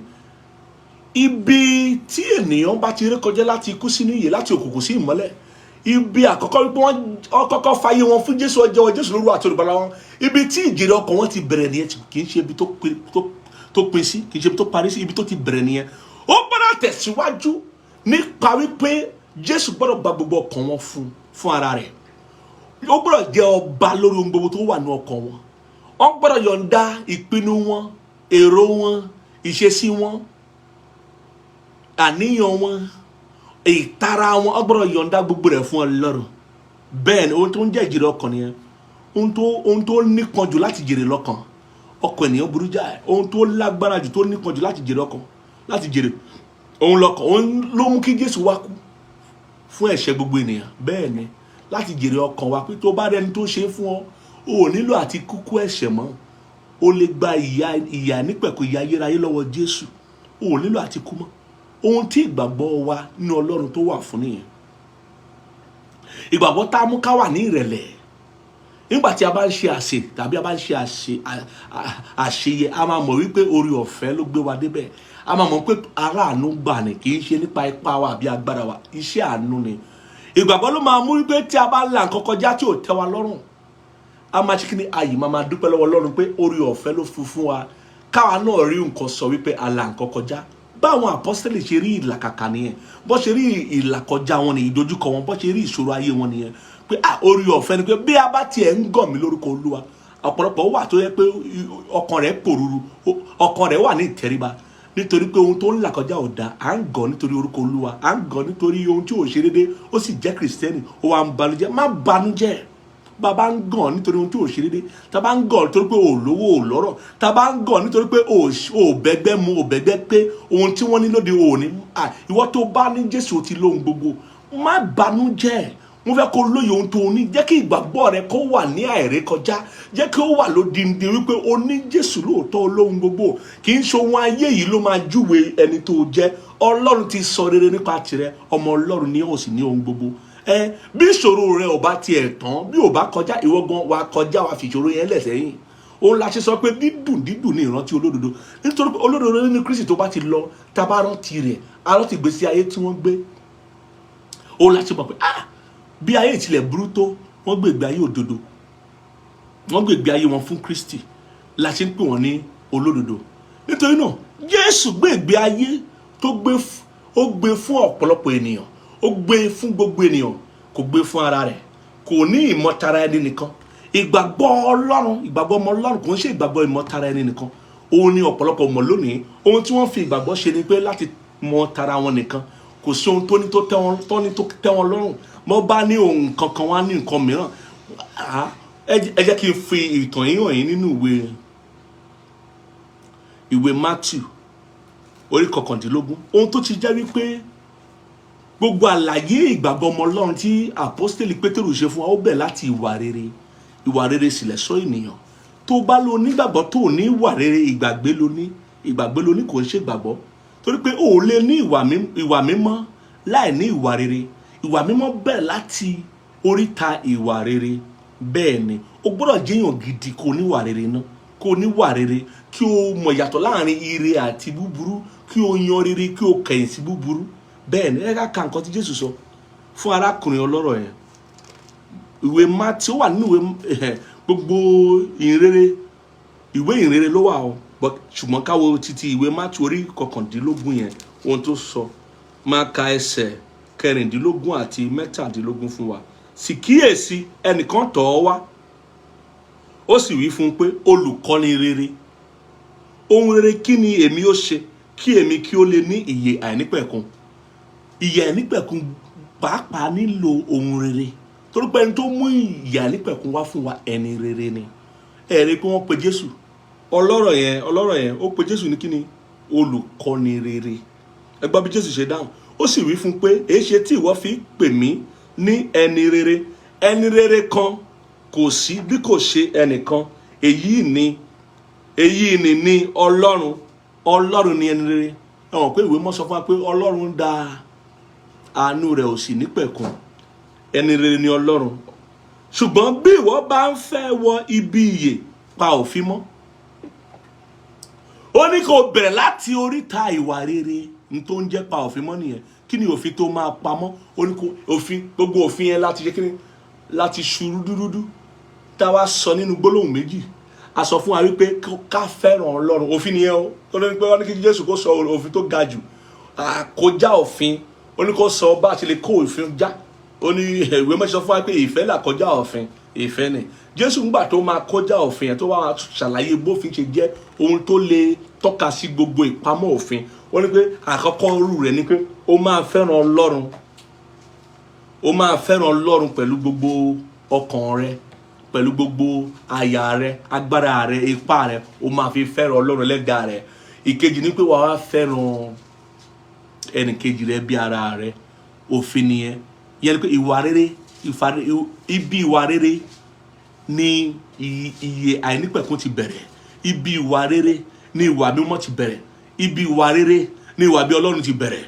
ibi tí ènìyàn bá ti rékọjá láti ikú sínú ìyè, láti òkùnkùn sí ìmọ́lẹ̀, ibi àkọ́kọ́ wípé wọ́n kọ́kọ́ fayé wọn fún Jésù, ọjọ́ Jésù lóru àti olùgbàlà wọn, ibi tí ìjèrè ọkàn wọn ti bẹ̀rẹ̀ nìyẹn. Kì í ṣe ibi tó pin sí, kì í ṣe ibi tó parí sí. Ibi tó ti bẹ̀rẹ̀ nìyẹn. Ó gbọ́dọ̀ tẹ̀síwájú nípa wípé Jésù gbọ́dọ̀ gba gbogbo ọkàn wọn fún ara rẹ̀. Ó gbọ́dọ̀ jẹ́ ọba lórí ohun gbogbo tó wà ní ọkàn wọn. Wọ́n gbọ́dọ̀ yọ̀ǹda ìpinnu wọn, èrò wọn, ìṣesí wọn, àníyàn wọn, ìtara wọn. Wọ́n gbọ́dọ̀ yọ̀ǹda gbogbo rẹ̀ fún Ọlọ́run. Bẹ́ẹ̀ ni, ohun tó ń jẹ́ ìjèrè ọkàn nìyẹn. Ohun tó nípọn jù láti jèrè lọ́kàn, ọkàn ènìyàn burú jáì. Ohun tó lágbára jù, tó nípọn jù láti jèrè ọkàn, láti jèrè òun lọ́kàn, òun ló mú kí Jésù wá kú fún ẹ̀ṣẹ̀ gbogbo ènìyàn. Bẹ́ẹ̀ ni, láti jèrè ọkàn wa, pé tó bá rẹni tó ṣe é fún ọ, o ò nílò àti kúkú ẹ̀ṣẹ̀ mọ́. O lè gba ìyà nípẹ̀kun, ìyà ayérayé lọ́wọ́ Jésù. O ò nílò àti kú mọ́. Ohun tí ìgbàgbọ́ wa nínú Ọlọ́run tó wà fún nìyẹn. Ìgbàgbọ́ tá a mú ká wà ní ìrẹ̀lẹ̀ nígbà tí a bá ń ṣe àṣe tàbí a bá ń ṣe àṣeyẹ, a máa mọ̀ wípé orí ọ̀fẹ́ ló gbé wa débẹ̀. A máa mọ̀ pé aráàánú gbà ní, kì í ṣe nípa ipá wa àbí agbára wa, iṣẹ́ àánú ni. Ìgbàgbọ́ ló máa mú wípé tí a bá là nǹkan kọjá tí ò tẹ́ wa lọ́rùn, a máa ṣe kí ni? Ayì máa dúpẹ́ lọ́wọ́ Ọlọ́run pé orí ọ̀fẹ́ ló fi fún wa, káwa náà rí nǹkan sọ wípé a là nǹkan kọjá. Báwọn àpọ́sítélì ṣe rí ìlàkàkà nìyẹn, bó ṣe rí ìlàkọjá wọn ní ìdojúkọ wọn, bó ṣe rí ìṣòro ayé wọn nìyẹn, pé ah, orí ọ̀fẹ́ ni, pé bí a bá tiẹ̀ ń gàn mí lórúkọ Olúwa. Ọ̀pọ̀lọpọ̀ wà tó yẹ pé ọkàn rẹ̀ pòrúurú, ọkàn rẹ̀ wà ní ìtẹríba, nítorí pé ohun tó ń là kọjá ò dáa. À ń gàn nítorí orúkọ Olúwa, à ń gàn nítorí ohun tí ò ṣe déédéé, ó sì jẹ́ Kìrìsìtẹ́nì, ó wà ń banújẹ́. Má banújẹ́. Bàbá ń gàn nítorí ohun tí ò ṣe déédéé, tá bá ń gàn nítorí pé ò lówó, ò lọ́rọ̀, tá bá ń gàn nítorí pé ò bẹ́gbẹ́ mu, ò bẹ́gbẹ́ pé, ohun tí wọ́n ní lóde òní, ìwọ tó bá ní Jésù, ó ti lóhun gbogbo. Má banújẹ́. Mo fẹ́ kó lóye ohun tó o ní. Jẹ́ kí ìgbàgbọ́ rẹ kó wà ní àìrékọjá. Jẹ́ kí ó wà lódindi wípé o ní Jésù lóòótọ́, olóhun gbogbo. Kì í ṣe ohun ayé yìí ló máa júwe ẹni tó jẹ́. Ọlọ́run ti sọ rere nípa tirẹ̀. Ọmọ Ọlọ́run ní, ó sì ní ohun gbogbo. Ẹ bí ìṣòro rẹ ò bá tiẹ̀ tán, bí ò bá kọjá, ìwọ gan wa kọjá wa fi ìṣòro yẹn lẹ̀ sẹ́yìn. Òun la ṣe sọ pé dídùn dídùn ní ìrántí olódodo, nítorí pé olódodo nínú Kristi tó bá ti lọ, tá a bá rántí rẹ̀, a rántí ìgbésí ayé tí wọ́n gbé. Òun la ṣe mọ̀ pé, ah, bí ayé ìtìlẹ̀ burú tó, wọ́n gbé ìgbé ayé òdodo, wọ́n gbé ìgbé ayé wọn fún Kristi, la ṣe ń pè wọ́n ní olódodo. Nítorí náà, Jésù gbé ìgbé ayé tó gbé, ó gbé fún ọ̀pọ̀lọpọ̀ ènìyàn, ó gbé fún gbogbo ènìyàn. Kò gbé fún ara rẹ̀, kò ní ìmọ̀tara ẹni nìkan. Ìgbàgbọ́ Ọlọ́run, ìgbàgbọ́ ọmọ Ọlọ́run kò ń ṣe ìgbàgbọ́ ìmọ̀tara ẹni nìkan. Òun ni ọ̀pọ̀lọpọ̀ mọ̀ lónìí. Ohun tí wọ́n fi ìgbàgbọ́ ṣe ni pé láti mọ tara wọn nìkan. Kò sí ohun tó ní tó tẹ́ wọn, tó ní tó tẹ́ wọn lọ́rùn. Mọ́ bá ní ohun kankan, wá ní nǹkan mìíràn. Ah, ẹ jẹ́ kí n fi ìtàn yìí hàn yín nínú ìwé Matthew orí 19. Ohun tó ti jẹ́ wípé gbogbo àlàyé ìgbàgbọ́ ọmọ Ọlọ́run tí àpọ́stélì Pétérù ṣe fún wa, ó bẹ̀ láti ìwà rere. Ìwà rere sì lẹ̀ṣọ́ ènìyàn. Tó bá lo onígbàgbọ́ tó ní ìwà rere, ìgbàgbé lo ní, ìgbàgbé lo ní, kò ń ṣe ìgbàgbọ́, torí pé o ò lè ní ìwà mímọ́ láì ní ìwà rere. Ìwà mímọ́ bẹ̀rẹ̀ láti oríta ìwà rere. Bẹ́ẹ̀ ni, o gbọ́dọ̀ jẹ́yàn gidi kó níwà rere náà, kó níwà rere, kí o mọ̀ ìyàtọ̀ láàrin ire àti búburú, kí o yan rere, kí o kẹ̀yìn sí búburú. Bẹ́ẹ̀ ni. Ẹ ká ka nǹkan tí Jésù sọ fún arákùnrin ọlọ́rọ̀ yẹn. Ìwé Matthew, ó wà nínú ìwé gbogbo ìhìnrere, ìwé ìhìnrere ló wà o, but ṣùgbọ́n káwo títí ìwé Matthew orí 19 yẹn, ohun tó sọ. Máa ka ẹsẹ̀ 16 àti 17 fún wa. Sì kíyèsí, ẹnìkan tọ̀ ọ́ wá, ó sì wí fún un pé, "Olùkọ́ni rere, ohun rere kí ni èmi ó ṣe kí èmi kí ó lè ní ìyè àìnípẹ̀kun?" Ìyè àìnípẹ̀kun pàápàá nílò ohun rere, torí pé ẹni tó mú ìyè àìnípẹ̀kun wá fún wa, ẹni rere ni. Ẹ rí i pé wọ́n pe Jésù, ọlọ́rọ̀ yẹn, ọlọ́rọ̀ yẹn, ó pe Jésù ní kíni? Olùkọ́ni rere. Ẹ gbọ́ bí Jésù ṣe dáhùn. Ó sì wí fún un pé, "Èéṣe tí ìwọ fi pè mí ní ẹni rere? Ẹni rere kan kò sí bí kò ṣe ẹnìkan, èyí ni Ọlọ́run." Ọlọ́run ni ẹni rere. Ẹ mọ̀ pé ìwé mọ́ sọ fún wa pé Ọlọ́run dá, àánú rẹ̀ ò sì nípẹ̀kun. Ẹni rere ni Ọlọ́run. "Ṣùgbọ́n bí ìwọ bá ń fẹ́ wọ ibi ìyè, pa òfin mọ́." Ó ní kó bẹ̀rẹ̀ láti oríta ìwà rere. Ní tó ń jẹ́ pa òfin mọ́ nìyẹn. Kí ni òfin tó máa pamọ́? Ó ní kó òfin, gbogbo òfin yẹn láti ṣe kí ni? Láti ṣu rúdúrúdú tá a wá sọ nínú gbólóhùn méjì. A sọ fún wa wípé ká fẹ́ràn Ọlọ́run, òfin nìyẹn o. Tó ní pé wọ́n ní kí Jésù kó sọ òfin tó ga jù, àkójá òfin. Ó ní kó sọ bá a ti lè kó òfin já. Ó ní ìwé mẹ́sàn fún wa pé ìfẹ́ là kọjá òfin. Ìfẹ́ ni Jésù ńgbà tó máa kọjá òfin yẹn, tó wá ṣàlàyé bófin ṣe jẹ́ ohun tó lè tọ́ka sí gbogbo ìpamọ́ òfin. Ó ní pé àkọ́kọ́ rú rẹ̀ ni pé ó máa fẹ́ràn Ọlọ́run, ó máa fẹ́ràn Ọlọ́run pẹ̀lú gbogbo ọkàn rẹ, pẹ̀lú gbogbo àyà rẹ, agbára rẹ, ipá rẹ. Ó máa fi fẹ́ràn Ọlọ́run ẹlẹ́dàá rẹ. Ìkejì ni pé wàá wá fẹ́ràn ẹnìkejì rẹ bí ara rẹ. Òfin nìyẹn. Yẹn ni pé ìwà rere, ibi ìwà rere ni ìyè àìnípẹ̀kun ti bẹ̀rẹ̀. Ibi ìwà rere ni ìwà mímọ́ ti bẹ̀rẹ̀. Ibi ìwà rere ni ìwà bí Ọlọ́run ti bẹ̀rẹ̀.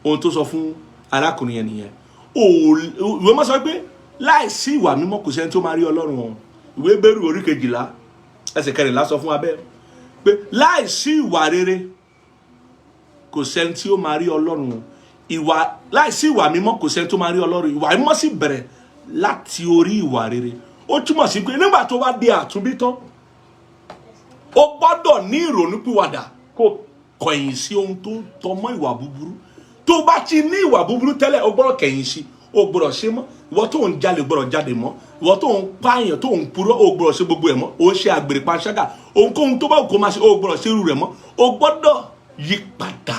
Ohun tó sọ fún arákùnrin yẹn nìyẹn. Ìwé mọ́ sọ pé láìsí ìwà mímọ́, kò sẹ́ni tó máa rí Ọlọ́run o. Ìwé Hébérù orí 12 ẹsẹ̀ 14 sọ fún wa bẹ́ẹ̀ pé láìsí ìwà rere, kò sẹ́ni tí ó máa rí Ọlọ́run o. Ìwà, láìsí ìwà mímọ́, kò sẹ́ni tó máa rí Ọlọ́run. Ìwà mímọ́ sì bẹ̀rẹ̀ láti orí ìwà rere. Ó túmọ̀ sí pé nígbà tó bá di àtúnbí tán, ó gbọ́dọ̀ ní ìrònúpìwàdà, kó kọ̀yìn sí ohun tó tọmọ́ ìwà búburú. Tó bá ti ní ìwà búburú tẹ́lẹ̀, ó gbọ́dọ̀ kẹ̀yìn sí, ó gbọ́dọ̀ ṣe mọ́. Ìwọ tó ń jalè, gbọ́dọ̀ jáde mọ́. Ìwọ tó ń pààyàn, tó ń purọ́, ó gbọ́dọ̀ ṣe gbogbo ẹ̀ mọ́. Ó ń ṣe àgbèrè, panṣágà, ohunkóhun tó bá wù kó máa ṣe, ó gbọ́dọ̀ ṣe irú rẹ̀ mọ́. Ó gbọ́dọ̀ yí padà,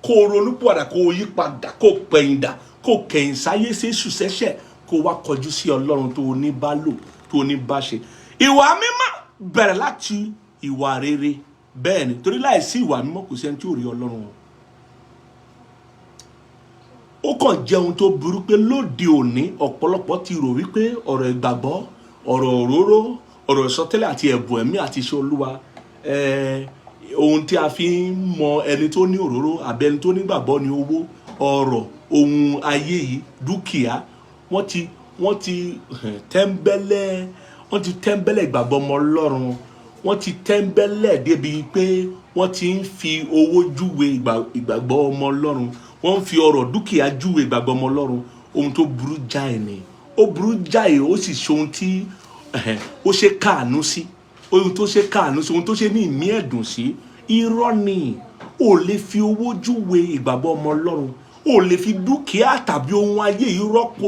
kó o ronúpìwàdà, kó o yí padà, kó o pẹ̀yìndà, kó o kẹ̀yìn sáyé séṣù sẹ́ṣẹ̀, kó o wá kọjú sí Ọlọ́run tó o ní bá lò, tó o ní bá ṣe. Ìwà mímọ́ bẹ̀rẹ̀ láti ìwà rere. Bẹ́ẹ̀ ni, torí láìsí ìwà mímọ́, kò sẹ́ni tí ò rí Ọlọ́run o. Ó kàn jẹ́ ohun tó burú pé lóde òní, ọ̀pọ̀lọpọ̀ ti rò wípé ọ̀rọ̀ ìgbàgbọ́, ọ̀rọ̀ òróró, ọ̀rọ̀ ìsọtẹ́lẹ̀ àti ẹ̀bùn ẹ̀mí àti iṣẹ́ Olúwa, ohun tí a fi ń mọ ẹni tó ní òróró àbí ẹni tó nígbàgbọ́ ní owó, ọrọ̀, ohun ayé yìí, dúkìá. Wọ́n ti tẹ́ńbẹ́lẹ́, wọ́n ti tẹ́ńbẹ́lẹ́ ìgbàgbọ́ ọmọ Ọlọ́run. Wọ́n ti tẹ́ńbẹ́lẹ́ débi pé wọ́n ti ń fi owó júwe ìgbàgbọ́ ọmọ Ọlọ́run. Wọ́n ń fi ọrọ̀, dúkìá júwe ìgbàgbọ́ ọmọ Ọlọ́run. Ohun tó burú jáì ni. Ó burú jáì, ó sì ṣe ohun tí ó ṣe káàánú sí, ohun tó ṣe káàánú sí, ohun tó ṣe ní ìmí ẹ̀dùn sí. Irọ́ ni. Ò lè fi owó júwe ìgbàgbọ́ ọmọ Ọlọ́run. Ò lè fi dúkìá tàbí ohun ayé yìí rọ́pò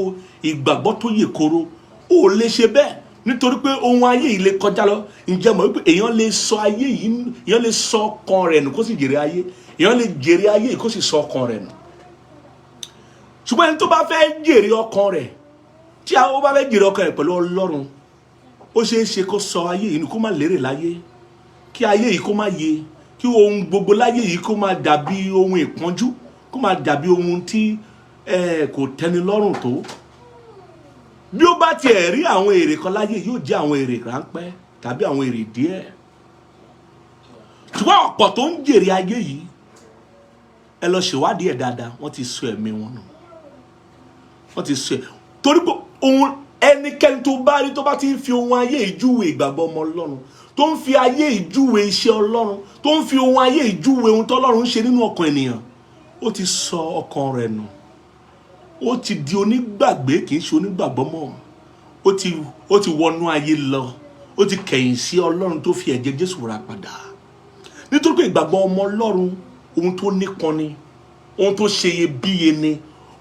ìgbàgbọ́ tó yè koro. Ò lè ṣe bẹ́ẹ̀, nítorí pé ohun ayé yìí lè kọjá lọ. Ǹjẹ́ mọ̀ wípé èèyàn lè sọ ayé yìí, èèyàn lè sọ ọkàn rẹ̀ nù kó sì jèrè ayé? Èèyàn lè jèrè ayé yìí kó sì sọ ọkàn rẹ̀ nù. Ṣùgbọ́n ẹni tó bá fẹ́ jèrè ọkàn rẹ̀, tí ó bá fẹ́ jèrè ọkàn rẹ̀ pẹ̀lú Ọlọ́run, ó ṣeé ṣe kó sọ ayé yìí nù, kó má lérè láyé, kí ayé yìí kó má yé, kí ohun gbogbo láyé yìí kó má dàbí ohun ìpọ́njú, kó má dàbí ohun tí kò tẹ́ni lọ́rùn tó. Bí ó bá tiẹ̀ rí àwọn èrè kan láyé, yóò jẹ́ àwọn èrè ráńpẹ́ tàbí àwọn èrè díẹ̀. Ṣùgbọ́n ọ̀pọ̀ tó ń jèrè ayé yìí, ẹ lọ ṣèwádìí ẹ̀ dáadáa, wọ́n ti sọ ẹ̀mí wọn nù. Wọ́n ti sọ ẹ̀, torí pé ohun ẹnikẹ́ni tó bá rí tó bá ti ń fi ohun ayé ìjúwe ìgbàgbọ́ ọmọ Ọlọ́run, tó ń fi ayé ìjúwe iṣẹ́ Ọlọ́run, tó ń fi ohun ayé ìjúwe ohun tọ́lọ́run ń ṣe nínú ọkàn ènìyàn, ó ti sọ ọkàn rẹ̀ nù. Ó ti di onígbàgbé, kì í ṣe onígbàgbọ́ mọ́. Ó ti wọnú ayé lọ, ó ti kẹ̀yìn sí Ọlọ́run tó fi ẹ̀jẹ̀ Jésù rà padà. Nítorí pé ìgbàgbọ́ ọmọ Ọlọ́run, ohun tó nípọn ni, ohun tó ṣe iyebíye ni,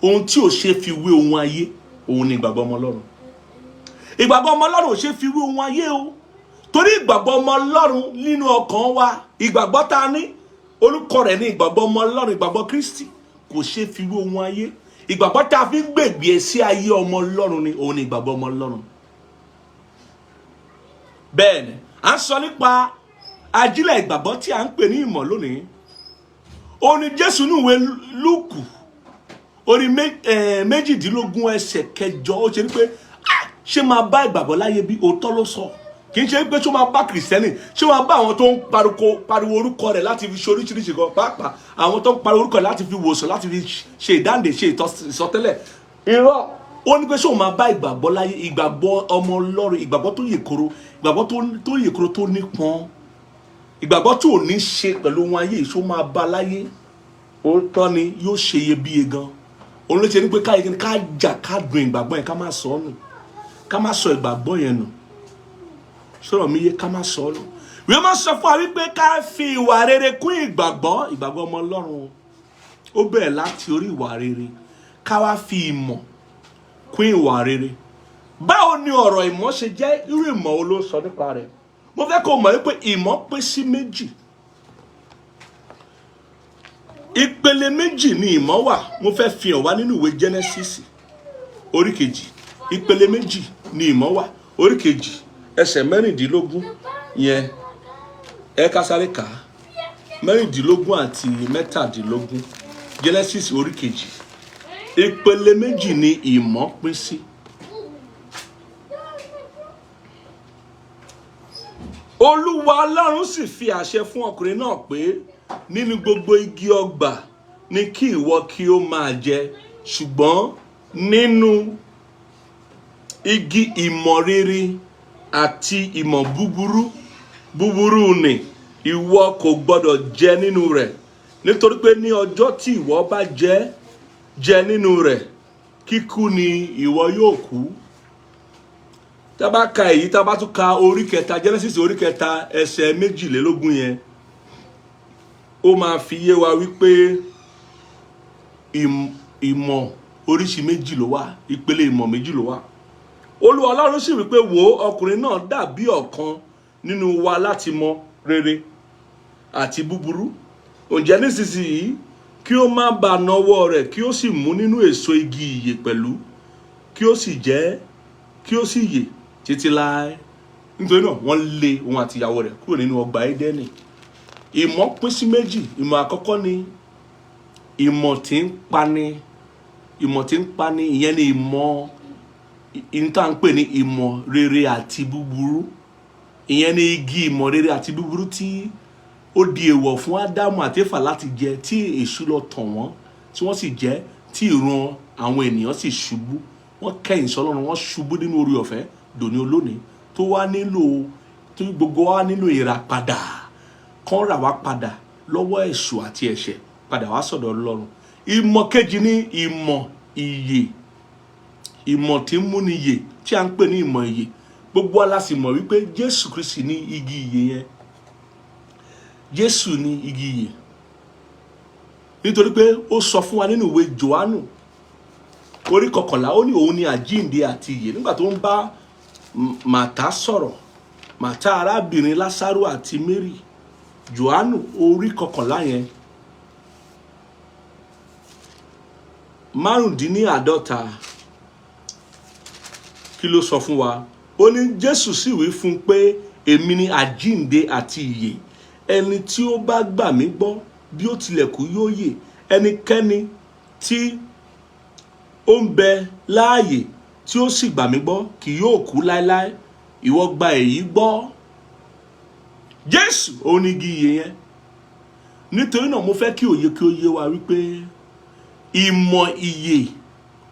ohun tí ò ṣe fi wé ohun ayé, òun ni ìgbàgbọ́ ọmọ Ọlọ́run. Ìgbàgbọ́ ọmọ Ọlọ́run ò ṣe fi wé ohun ayé o, torí ìgbàgbọ́ ọmọ Ọlọ́run nínú ọkàn wa, ìgbàgbọ́ ta ní, orúkọ rẹ̀ ní ìgbàgbọ́ ọmọ Ọlọ́run, ìgbàgbọ́ Kristi, kò ṣe fi wé ohun ayé. Ìgbàgbọ́ tá a fi ń gbègbè sí ayé ọmọ Ọlọ́run ni, òun ni ìgbàgbọ́ ọmọ Ọlọ́run. Bẹ́ẹ̀ ni à ń sọ nípa ajílẹ̀ ìgbàgbọ́ tí à ń pè ní ìmọ̀ lónìí. Òun ni Jésù ní ìwé Lúùkù orí 18 ẹsẹ̀ 8, ó ṣe ní pé, "Ah, ṣé máa bá ìgbàgbọ́ láyé bí?" Òótọ́ ló sọ. Kì í ṣe pé ṣé máa bá Kìrìsìtẹ́nì, ṣé máa bá àwọn tó ń pariwo orúkọ rẹ̀ láti fi ṣe oríṣiríṣi kan, pàápàá àwọn tó ń pariwo orúkọ rẹ̀ láti fi wòsàn, láti fi ṣe ìdáǹdè, ṣe ìsọtẹ́lẹ̀. Irọ́. Ó ní pé ṣé òun máa bá ìgbàgbọ́ láyé, ìgbàgbọ́ ọmọ Ọlọ́run, ìgbàgbọ́ tó yè koro, ìgbàgbọ́ tó yè koro, tó nípọn, ìgbàgbọ́ tó ò ní ṣe pẹ̀lú ohun ayé, ṣó máa bá láyé? Òótọ́ ni, yóò ṣe iyebíye gan. Òun ló ṣe ní pé ká ká jà, ká dùn ìgbàgbọ́ yẹn, ká má sọ ọ́ nù, ká má sọ ìgbàgbọ́ yẹn nù. Sọ̀rọ̀ mi yé? Ká má sọ ọ́ nù. Ìwé máa sọ fún wa wípé ká fi ìwà rere kún ìgbàgbọ́. Ìgbàgbọ́ ọmọ Ọlọ́run, ó bẹ̀rẹ̀ láti orí ìwà rere. Ká wá fi ìmọ̀ kún ìwà rere. Báwo ni ọ̀rọ̀ ìmọ̀ ṣe jẹ́? Irú ìmọ̀ wo ló sọ nípa rẹ̀? Mo fẹ́ kó mọ̀ wípé ìmọ̀ pín sí méjì. Ìpele méjì ni ìmọ̀ wà. Mo fẹ́ fi hàn wá nínú ìwé Genesis orí 2. Ìpele méjì ni ìmọ̀ wà. Orí 2 ẹsẹ̀ 16 yẹn, ẹ ká sáré kà á, 16 àti 17. Genesis orí 2. Ìpele méjì ni ìmọ̀ pín sí. Olúwa Ọlọ́run sì fi àṣẹ fún ọkùnrin náà pé, "Nínú gbogbo igi ọgbà ni kí ìwọ kí ó máa jẹ, ṣùgbọ́n nínú igi ìmọ̀ rere àti ìmọ̀ búburú ni ìwọ kò gbọdọ̀ jẹ nínú rẹ̀, nítorí pé ní ọjọ́ tí ìwọ bá jẹ nínú rẹ̀, kíkú ni ìwọ yóò kú." Tá bá ka èyí, tá bá tún ka orí 3, Genesis orí 3 ẹsẹ̀ 22 yẹn, ó máa fi yé wa wípé ìmọ̀ oríṣi méjì ló wà, ìpele ìmọ̀ méjì ló wà. Olúwa Ọlọ́run sì wípé, "Wò ó, ọkùnrin náà dàbí ọ̀kan nínú wa láti mọ rere àti búburú. Ǹjẹ́ nísinsìnyí, kí ó má bàa nawọ́ rẹ̀, kí ó sì mú nínú èso igi ìyè pẹ̀lú, kí ó sì jẹ, kí ó sì yè títí láé." Nítorí náà, wọ́n lé òun àti ìyàwó rẹ̀ kúrò nínú ọgbà Édẹ́nì. Ìmọ̀ pín sí méjì. Ìmọ̀ àkọ́kọ́ ni ìmọ̀ tí ń pani. Ìmọ̀ tí ń pani, ìyẹn ni ìmọ̀ ìyẹn tá à ń pè ní ìmọ̀ rere àti búburú. Ìyẹn ni igi ìmọ̀ rere àti búburú tí ó di èèwọ̀ fún Ádámù àti Éfà láti jẹ, tí èṣù lọ tàn wọ́n, tí wọ́n sì jẹ, tí ìran àwọn ènìyàn sì ṣubú. Wọ́n kẹ̀yìn sọ́lọ́run, wọ́n ṣubú nínú oore ọ̀fẹ́ dòní olónìí, tó wá nílò, tí gbogbo wa nílò ìràpadà, kán rà wá padà lọ́wọ́ èṣù àti ẹ̀ṣẹ̀, padà wá sọ̀dọ̀ Ọlọ́run. Ìmọ̀ kejì ní ìmọ̀ ìyè, ìmọ̀ tí ń múni yè, tí a ń pè ní ìmọ̀ ìyè. Gbogbo wa la sì mọ̀ wípé Jésù Kristi ní igi ìyè yẹn. Jésù ní igi ìyè, nítorí pé ó sọ fún wa nínú ìwé Jòhánù orí 11, ó ní òun ní àjíǹde àti ìyè. Nígbà tó ń bá Màtá sọ̀rọ̀, Màtá arábìnrin Lásárù àti Mary, Jòhánù orí 11 yẹn, 45, kí ló sọ fún wa? Ó ní Jésù sì wí fún un pé, èmi ni àjíǹde àti ìyè. Ẹni tí ó bá gbà mí gbọ́, bí ó tilẹ̀ kú, yóò yè. Ẹnikẹ́ni tí ó ń bẹ láàyè tí ó sì gbà mí gbọ́ kì yóò kú láéláé. Ìwọ gba èyí gbọ́? Jésù òun ni igi ìyè yẹn. Nítorí náà, mo fẹ́ kí òye kí ó yé wa wípé ìmọ̀ ìyè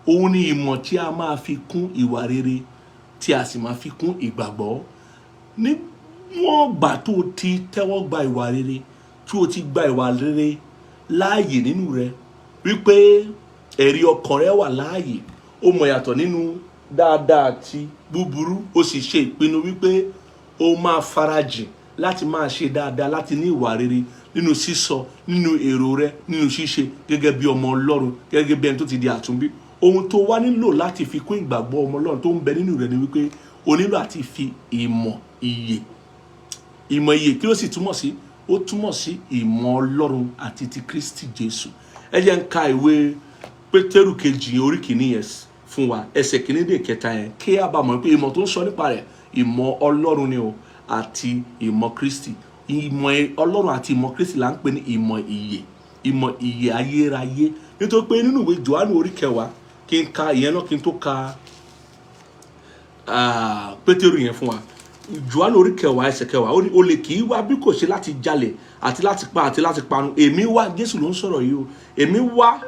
òun ni ìmọ̀ tí a máa fi kún ìwà rere, tí a sì máa fi kún ìgbàgbọ́. Níwọ̀n gbà tó ti tẹ́wọ́ gba ìwà rere, tí o ti gba ìwà rere láàyè nínú rẹ, wípé ẹ̀rí ọkàn rẹ wà láàyè, ó mọ̀ yàtọ̀ nínú dáadáa àti búburú, ó sì ṣe ìpinnu wípé ó máa farajìn láti máa ṣe dáadáa, láti ní ìwà rere nínú sísọ, nínú èrò rẹ, nínú ṣíṣe, gẹ́gẹ́ bí ọmọ Ọlọ́run, gẹ́gẹ́ bí ẹni tó ti di àtúnbí. Ohun tó wá nílò láti fi kún ìgbàgbọ́ ọmọ Ọlọ́run tó ń bẹ nínú rẹ ni wípé o nílò àti fi ìmọ̀ ìyè. Ìmọ̀ ìyè, kí ló sì túmọ̀ sí? Ó túmọ̀ sí ìmọ̀ Ọlọ́run àti ti Kristi Jésù. Ẹ jẹ́ ń ka ìwé Pétérù kejì orí 1 yẹn fún wa, ẹsẹ̀ 1 dé 3 yẹn, kí a bá mọ̀ pé ìmọ̀ tó ń sọ nípa rẹ̀, ìmọ̀ Ọlọ́run ni o, àti ìmọ̀ Kristi. Ìmọ̀ Ọlọ́run àti ìmọ̀ Kristi là ń pè ní ìmọ̀ ìyè, ìmọ̀ ìyè ayérayé. Nítorí pé nínú ìwé Jòhánù orí 10, kí n ka ìyẹn náà kí n tó ka Pétérù yẹn fún wa. Jòhánù orí 10, ẹsẹ̀ 10, ó ní olè kì í wá bí kò ṣe láti jalè àti láti pa àti láti parun. Èmi wá, Jésù ló ń sọ̀rọ̀ yìí o, èmi wá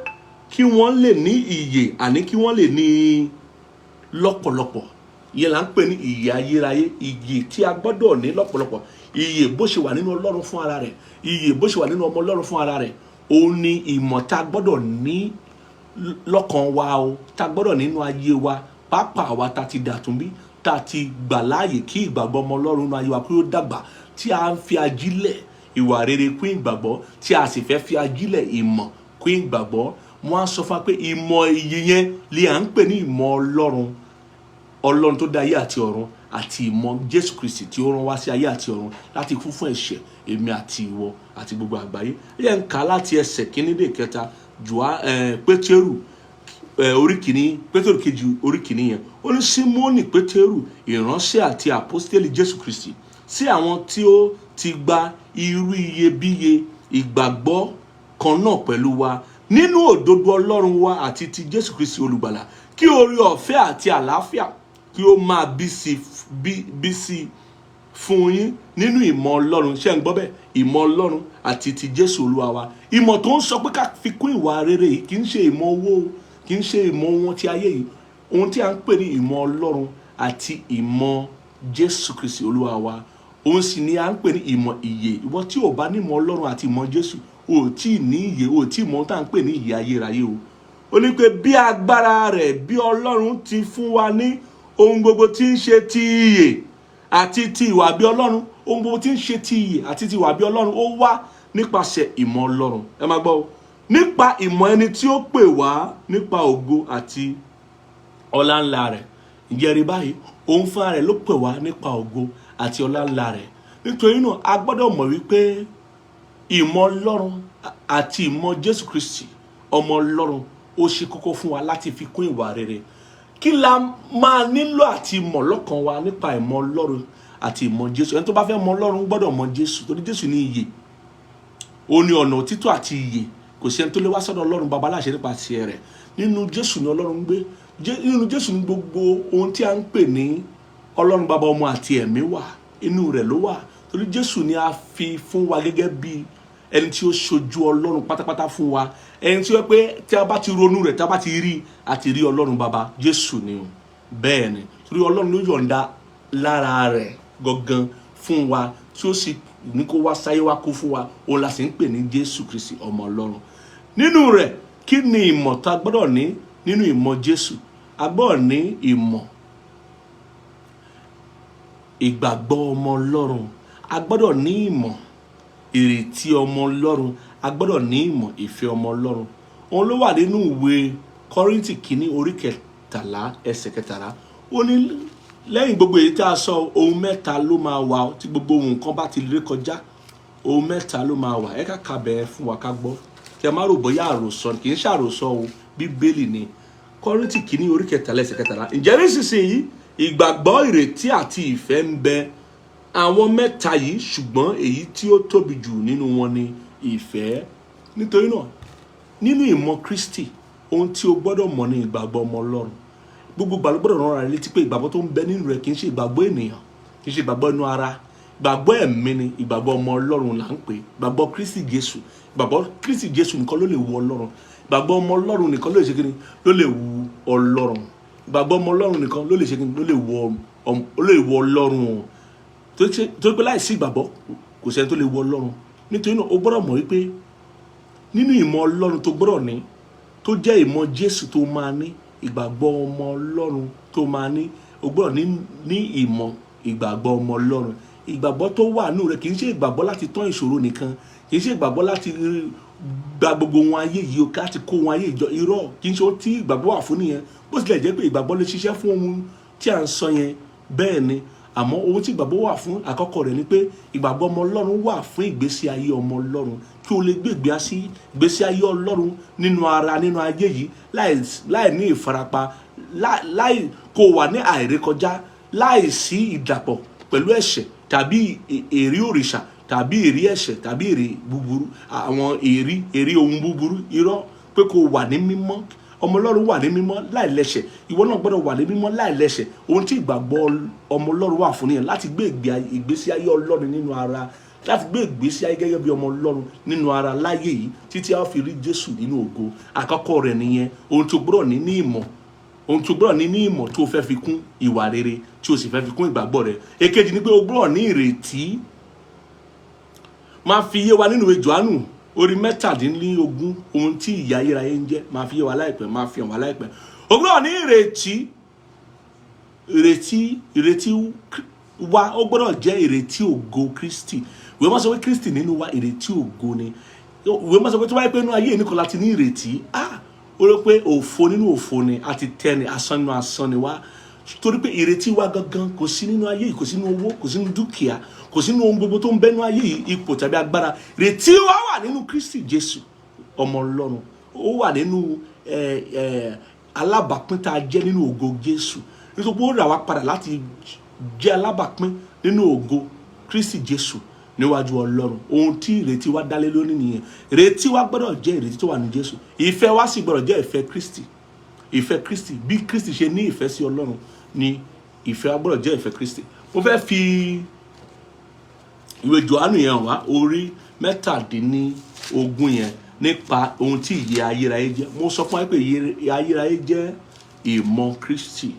kí wọ́n lè ní ìyè, àní kí wọ́n lè ní lọ́pọ̀lọpọ̀. Ìyẹn là ń pè ní ìyè ayérayé, ìyè tí a gbọ́dọ̀ ní lọ́pọ̀lọpọ̀. Ìyè bó ṣe wà nínú Ọlọ́run fún ara rẹ̀, ìyè bó ṣe wà nínú ọmọ Ọlọ́run fún ara rẹ̀, òun ni ìmọ̀ tá a gbọ́dọ̀ ní lọ́kàn wa o, tá a gbọ́dọ̀ nínú ayé wa, pàápàá wa tá a ti dàtúnbí, tá a ti gbà láàyè kí ìgbàgbọ́ ọmọ Ọlọ́run nínú ayé wa kí ó dàgbà, tí a ń fi ajílẹ̀ ìwà rere kún ìgbàgbọ́, tí a sì fẹ́ fi ajílẹ̀ ìmọ̀ kún ìgbàgbọ́. Wọ́n á sọ fún wa pé ìmọ̀ ìyè yẹn lè à ń pè ní ìmọ̀ Ọlọ́run, Ọlọ́run tó dá ayé àti ọ̀run, àti ìmọ̀ Jésù Kristi tí ó rán wá sí ayé àti ọ̀run láti kú fún ẹ̀ṣẹ̀ èmi àti ìwọ àti gbogbo àgbáyé. Ẹ jẹ́ ń kà láti ẹsẹ̀ 1 dé 3, Pétérù orí 1, Pétérù kejì orí 1 yẹn. Ó ní Símónì Pétérù, ìránṣẹ́ àti àpọ́stélì Jésù Kristi, sí àwọn tí ó ti gba irú iyebíye ìgbàgbọ́ kan náà pẹ̀lú wa nínú òdodo Ọlọ́run wa àti ti Jésù Kristi olùgbàlà, kí oore ọ̀fẹ́ àti àlàáfíà kí ó máa bí sí fún yín nínú ìmọ̀ Ọlọ́run. Ṣé ń gbọ́ bẹ́ẹ̀? Ìmọ̀ Ọlọ́run àti ti Jésù Olúwa wa. Ìmọ̀ tó ń sọ pé ká fi kún ìwà rere yìí kì í ṣe ìmọ̀ owó, kì í ṣe ìmọ̀ ohun ti ayé yìí. Ohun tí a ń pè ní ìmọ̀ Ọlọ́run àti ìmọ̀ Jésù Kristi Olúwa wa, òun sì ni a ń pè ní ìmọ̀ ìyè. Ìwọ tí ò bá ní ìmọ̀ Ọlọ́run àti ìmọ̀ Jésù, o ò tí ì ní ìyè, o ò tí ì mọ̀ ohun tá à ń pè ní ìyè ayérayé o. Ó ní pé bí agbára rẹ̀, bí Ọlọ́run ti fún wa ní ohun gbogbo tí ń ṣe ti ìyè àti ti ìwà bí Ọlọ́run. Ohun gbogbo tí ń ṣe ti ìyè àti ti ìwà bí Ọlọ́run, ó wá nípasẹ̀ ìmọ̀ Ọlọ́run. Ẹ máa gbọ́ o, nípa ìmọ̀ ẹni tí ó pè wá nípa ògo àti ọlá ńlá rẹ̀. Ǹjẹ́ rí báyìí? Òun fúnra rẹ̀ ló pè wá nípa ògo àti ọlá ńlá rẹ̀. Nítorí náà, a gbọ́dọ̀ mọ̀ wípé ìmọ̀ Ọlọ́run àti ìmọ̀ Jésù Kristi ọmọ Ọlọ́run ó ṣe kókó fún wa láti fi kún ìwà rere. Kí la máa nílò àti mọ̀ lọ́kàn wa nípa ìmọ̀ Ọlọ́run àti ìmọ̀ Jésù? Ẹni tó bá fẹ́ mọ̀ Ọlọ́run gbọ́dọ̀ mọ̀ Jésù, torí Jésù ní ìyè, ó ní ọ̀nà òtítọ́ àti ìyè. Kò sí ẹni tó lè wá sọ́dọ̀ Ọlọ́run Baba láṣẹ nípasẹ̀ rẹ̀. Nínú Jésù ni Ọlọ́run ń gbé. Nínú Jésù ni gbogbo ohun tí a ń pè ní Ọlọ́run Bàbá, Ọmọ àti Ẹ̀mí wà. Inú rẹ̀ ló wà, torí Jésù ni a fi fún wa gẹ́gẹ́ bí ẹni tí ó ṣojú Ọlọ́run pátápátá fún wa, ẹni tí ó pé tí a bá ti ronú rẹ̀, tí a bá ti rí, àti rí Ọlọ́run Bàbá. Jésù ni o. Bẹ́ẹ̀ ni, torí Ọlọ́run ló yọ̀ǹda lára rẹ̀ gangan fún wa, tí ó sì ní kó wá sáyé, wá kú fún wa. Òun la sì ń pè ní Jésù Kristi, ọmọ Ọlọ́run. Nínú rẹ̀, kí ni ìmọ̀ tá a gbọ́dọ̀ ní nínú ìmọ̀ Jésù? A gbọ́dọ̀ ní ìmọ̀ ìgbàgbọ́ ọmọ Ọlọ́run, a gbọ́dọ̀ ní ìmọ̀ ìrètí ọmọ Ọlọ́run, a gbọ́dọ̀ ní ìmọ̀ ìfẹ́ ọmọ Ọlọ́run. Òun ló wà nínú ìwé Kọ́ríńtì kìíní, orí 13, ẹsẹ̀ 13. Ó ní lẹ́yìn gbogbo èyí tí a sọ, ohun mẹ́ta ló máa wà. Tí gbogbo nǹkan bá ti ré kọjá, ohun mẹ́ta ló máa wà. Ẹ ká ka bẹ̀ẹ́ fún wa ká gbọ́, kí ẹ má rò bóyá àròsọ. Kì í ṣàròsọ o, Bíbélì ni. Kọ́ríńtì kìíní, orí 13, ẹsẹ̀ 13. Ǹjẹ́ nísinsìnyí ìgbàgbọ́, ìrètí àti ìfẹ́ ń bẹ, àwọn mẹ́ta yìí, ṣùgbọ́n èyí tí ó tóbi jù nínú wọn ni ìfẹ́. Nítorí náà, nínú ìmọ̀ Kristi, ohun tí o gbọ́dọ̀ mọ̀ ní ìgbàgbọ́ ọmọ Ọlọ́run. Gbogbo ìgbà ló gbọ́dọ̀ rán ara rẹ létí pé ìgbàgbọ́ tó ń bẹ nínú rẹ kì í ṣe ìgbàgbọ́ ènìyàn, kì í ṣe ìgbàgbọ́ inú ara. Ìgbàgbọ́ ẹ̀mí ni, ìgbàgbọ́ ọmọ Ọlọ́run là ń pè, ìgbàgbọ́ Kristi Jésù. Ìgbàgbọ́ Kristi Jésù nìkan ló lè wu Ọlọ́run. Ìgbàgbọ́ ọmọ Ọlọ́run nìkan ló lè ṣe kíni? Ló lè wu Ọlọ́run. Ìgbàgbọ́ ọmọ Ọlọ́run nìkan ló lè ṣe kíni? Ló lè wu Ọlọ́run o. Torí pé láìsí ìgbàgbọ́, kò sẹ́ni tó lè wu Ọlọ́run. Nítorí náà, o gbọ́dọ̀ mọ̀ wípé nínú ìmọ̀ Ọlọ́run tó gbọ́dọ̀ ní, tó jẹ́ ìmọ̀ Jésù tó máa ní, ìgbàgbọ́ ọmọ Ọlọ́run tó máa ní, o gbọ́dọ̀ ní ìmọ̀ ìgbàgbọ́ ọmọ Ọlọ́run. Ìgbàgbọ́ tó wà nínú rẹ̀ kì í ṣe ìgbàgbọ́ láti tán ìṣòro nìkan, kì í ṣe ìgbàgbọ́ láti gba gbogbo wọn ayé yìí o, láti kó wọn ayé ìjọ. Irọ́, kì í ṣe ohun tí ìgbàgbọ́ wà fún nìyẹn. Bó tilẹ̀ jẹ́ pé ìgbàgbọ́ lè ṣiṣẹ́ fún ohun tí à ń sọ yẹn, bẹ́ẹ̀ ni, àmọ́ ohun tí ìgbàgbọ́ wà fún àkọ́kọ́ rẹ̀ ni pé ìgbàgbọ́ ọmọ Ọlọ́run wà fún ìgbésí ayé ọmọ Ọlọ́run, kí o lè gbé ìgbésí ayé Ọlọ́run nínú ara, nínú ayé yìí, láì ní ìfarapa, láì kó wà ní àìrékọjá, láì sí ìdàpọ̀ pẹ̀lú ẹ̀ṣẹ̀ tàbí èrí òrìṣà tàbí èrí ẹ̀ṣẹ̀ tàbí èrí búburú, àwọn èrí ohun búburú. Irọ́, pé kó wà ní mímọ́. Ọmọ Ọlọ́run wà ní mímọ́ láì lẹ́ṣẹ̀. Ìwọ náà gbọ́dọ̀ wà ní mímọ́ láì lẹ́ṣẹ̀. Ohun tí ìgbàgbọ́ ọmọ Ọlọ́run wà fún nìyẹn, láti gbé ìgbésí ayé Ọlọ́run nínú ara, láti gbé ìgbésí ayé gẹ́gẹ́ bí ọmọ Ọlọ́run nínú ara láyé yìí, títí a fi rí Jésù nínú ògo. Àkọ́kọ́ rẹ̀ nìyẹn. Ohun tó gbọ́dọ̀ ní ní ìmọ̀, ohun tó gbọ́dọ̀ ní ní ìmọ̀ tó fẹ́ fi kún ìwà rere, tí o sì fẹ́ fi kún ìgbàgbọ́ rẹ̀. Èkejì ni pé o gbọ́dọ̀ ní ìrètí. Máa fi yé wa nínú ìwé Jòhánù, orí 17, ohun tí ìyè ayérayé ń jẹ́. Máa fi yé wa láìpẹ́, máa fi hàn wá láìpẹ́. O gbọ́dọ̀ ní ìrètí. Ìrètí wa, ó gbọ́dọ̀ jẹ́ ìrètí ògo Kristi. Ìwé máa sọ pé Kristi nínú wa, ìrètí ògo ni. Ìwé máa sọ pé tó bá yẹ pé inú ayé nìkan láti ní ìrètí, ah, ó rẹ pé òfo nínú òfo ni, àti tẹ́ni, asán nínú asán ni wá, torí pé ìrètí wa gangan kò sí nínú ayé yìí, kò sí nínú owó, kò sí nínú dúkìá, kò sí nínú ohun gbogbo tó ń bẹ nínú ayé yìí, ipò tàbí agbára. Ìrètí wa wà nínú Kristi Jésù, ọmọ Ọlọ́run. Ó wà nínú ẹ ẹ alábàápín tá a jẹ́ nínú ògo Jésù, nítorí pé ó rà wá padà láti jẹ́ alábàápín nínú ògo Kristi Jésù níwájú Ọlọ́run. Ohun tí ìrètí wa dálé lónìí nìyẹn. Ìrètí wa gbọ́dọ̀ jẹ́ ìrètí tó wà ní Jésù. Ìfẹ́ wa sì gbọ́dọ̀ jẹ́ ìfẹ́ Kristi. Ìfẹ́ Kristi, bí Kristi ṣe ní ìfẹ́ sí Ọlọ́run ni ìfẹ́ wa gbọ́dọ̀ jẹ́, ìfẹ́ Kristi. Mo fẹ́ fi ìwé Jòhánù yẹn wá, orí 17 yẹn, nípa ohun tí ìyè ayérayé jẹ́. Mo sọ fún wa pé ìyè ayérayé jẹ́ ìmọ̀ Kristi.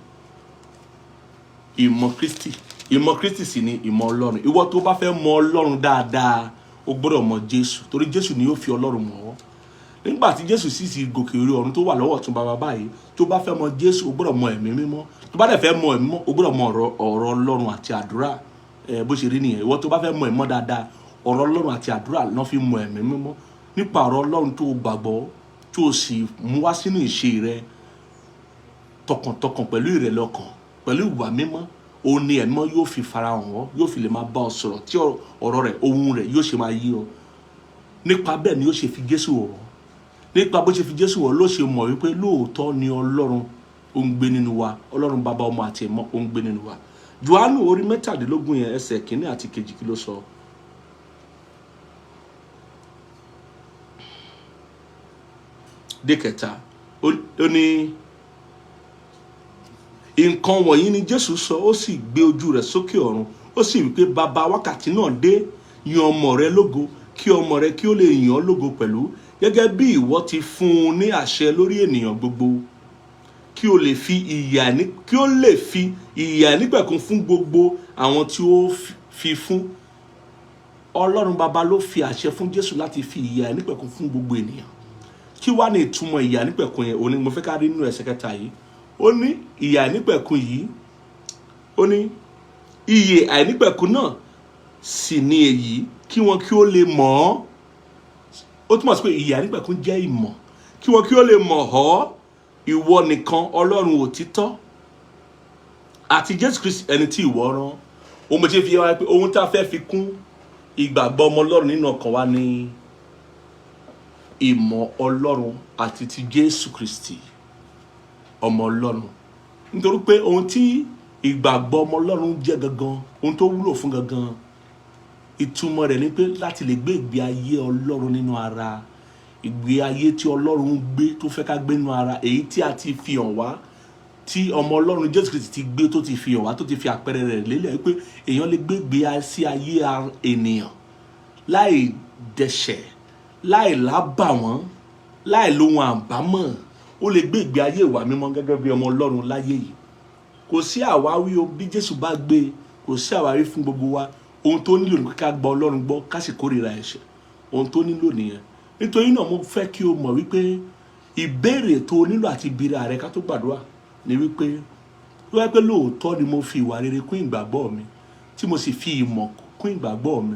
Ìmọ̀ Kristi, ìmọ̀ Kristi sì ni ìmọ̀ Ọlọ́run. Ìwọ tó bá fẹ́ mọ Ọlọ́run dáadáa, o gbọ́dọ̀ mọ Jésù, torí Jésù ni yóò fi Ọlọ́run mọ̀ ọ́. Nígbà tí Jésù sì ti gòkè orí ọ̀run, tó wà lọ́wọ́ ọ̀tún Bàbá báyìí, tó bá fẹ́ mọ Jésù, o gbọ́dọ̀ mọ Ẹ̀mí Mímọ́. Tó bá dẹ̀ fẹ́ mọ Ẹ̀mí Mímọ́, o gbọ́dọ̀ mọ ọ̀rọ̀ Ọlọ́run àti àdúrà. Ẹ bó ṣe rí nìyẹn. Ìwọ tó bá fẹ́ mọ ẹ̀mọ́ dáadáa, ọ̀rọ̀ Ọlọ́run àti àdúrà ló fi mọ Ẹ̀mí Mímọ́. Nípa ọ̀rọ̀ Ọlọ́run tó gbàgbọ́, tó sì mú wá sínú ìṣe rẹ tọkàntọkàn, pẹ̀lú ìrẹ̀lẹ̀ ọkàn, pẹ̀lú ìwà mímọ́, òun ni Ẹ̀mí yóò fi farahàn ọ́, yóò fi lè máa bá ọ sọ̀rọ̀, tí ọ̀rọ̀ rẹ̀, ohun rẹ̀ yóò ṣe máa yé ọ. Nípa bẹ́ẹ̀ ni yóò ṣe fi Jésù wọ̀ ọ́. Nípa bó ṣe fi Jésù wọ̀ ló ṣe mọ̀ wípé lóòótọ́ ni Ọlọ́run ó ń gbé nínú wa. Ọlọ́run Bàbá, Ọmọ àti Ẹ̀mọ́ ó ń gbé nínú wa. Jòhánù orí 17 yẹn, ẹsẹ̀ kínní àti kejì, kí ló sọ? Dé kẹta. Ó ní nǹkan wọ̀nyí ni Jésù sọ, ó sì gbé ojú rẹ̀ sókè ọ̀run, ó sì wí pé, "Bàbá, wákàtí náà dé. Yin ọmọ rẹ lógo, kí ọmọ rẹ kí ó lè yìn ọ́ lógo pẹ̀lú, gẹ́gẹ́ bí ìwọ ti fún un ní àṣẹ lórí ènìyàn gbogbo, kí ó lè fi ìyè àìnípẹ̀kun fún gbogbo àwọn tí ó fi fún." Ọlọ́run Bàbá ló fi àṣẹ fún Jésù láti fi ìyè àìnípẹ̀kun fún gbogbo ènìyàn. Kí wá ní ìtumọ̀ ìyè àìnípẹ̀kun yẹn? Òun ni mo fẹ́ ká rí nínú ẹsẹ̀ kẹta yìí. Ó ní ìyè àìnípẹ̀kun yìí, ó ní ìyè àìnípẹ̀kun náà sì ní èyí, kí wọn kí ó lè mọ̀ ọ́. Ó túmọ̀ sí pé ìyè àìnípẹ̀kun jẹ́ ìmọ̀. Kí wọn kí ó lè mọ̀ ọ́, ìwọ nìkan Ọlọ́run òtítọ́, àti Jésù Kristi ẹni tí ìwọ rán. Ohun mo ṣe fi wá pé ohun tá a fẹ́ fi kún ìgbàgbọ́ ọmọ Ọlọ́run nínú ọkàn wa ní ìmọ̀ Ọlọ́run àti ti Jésù Kristi ọmọ Ọlọ́run, nítorí pé ohun tí ìgbàgbọ́ ọmọ Ọlọ́run jẹ́ gangan, ohun tó wúlò fún gangan, ìtumọ̀ rẹ̀ ni pé láti lè gbé ìgbé ayé Ọlọ́run nínú ara, ìgbé ayé tí Ọlọ́run ń gbé, tó fẹ́ ká gbé nínú ara, èyí tí a ti fi hàn wá, tí ọmọ Ọlọ́run Jésù Kristi ti gbé, tó ti fi hàn wá, tó ti fi àpẹẹrẹ rẹ̀ lélẹ̀ wípé èèyàn lè gbé ìgbé sí ayé ènìyàn láì dẹ̀ṣẹ̀, láì lábàwọ́n, láì lóhun àbámọ̀. Ó lè gbé ìgbé ayé ìwà mímọ́ gẹ́gẹ́ bí ọmọ Ọlọ́run láyé yìí. Kò sí àwáwí o. Bí Jésù bá gbé e, kò sí àwáwí fún gbogbo wa. Ohun tó nílò ní ká gba Ọlọ́run gbọ́, ká sì kórìíra ẹ̀ṣẹ̀. Ohun tó nílò nìyẹn. Nítorí náà, mo fẹ́ kí o mọ̀ wípé ìbéèrè tó nílò àti ìbéèrè rẹ ká tó gbàdúrà ni wípé, tó wáyé pé lóòótọ́ ni mo fi ìwà rere kún ìgbàgbọ́ mi, tí mo sì fi ìmọ̀ kún ìgbàgbọ́ mi,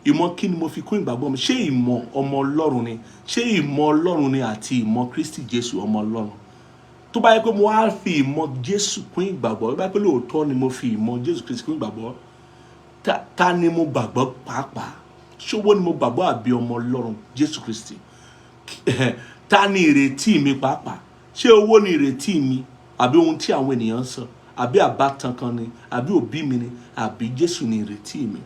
ìmọ̀ kí ni mo fi kún ìgbàgbọ́ mi? Ṣé ìmọ̀ ọmọ Ọlọ́run ni? Ṣé ìmọ̀ Ọlọ́run ni àti ìmọ̀ Kristi Jésù ọmọ Ọlọ́run? Tó bá yẹ pé mo wá fi ìmọ̀ Jésù kún ìgbàgbọ́, tó bá yẹ pé lóòótọ́ ni mo fi ìmọ̀ Jésù Kristi kún ìgbàgbọ́, ta ni mo gbàgbọ́ pàápàá? Ṣówó ni mo gbàgbọ́ àbí ọmọ Ọlọ́run Jésù Kristi? Ta ni ìrètí mi pàápàá? Ṣé owó ni ìrètí mi, àbí ohun tí àwọn ènìyàn ń sọ, àbí àbátan kan ni, àbí òbí mi ni, àbí Jésù ni ìrètí mi?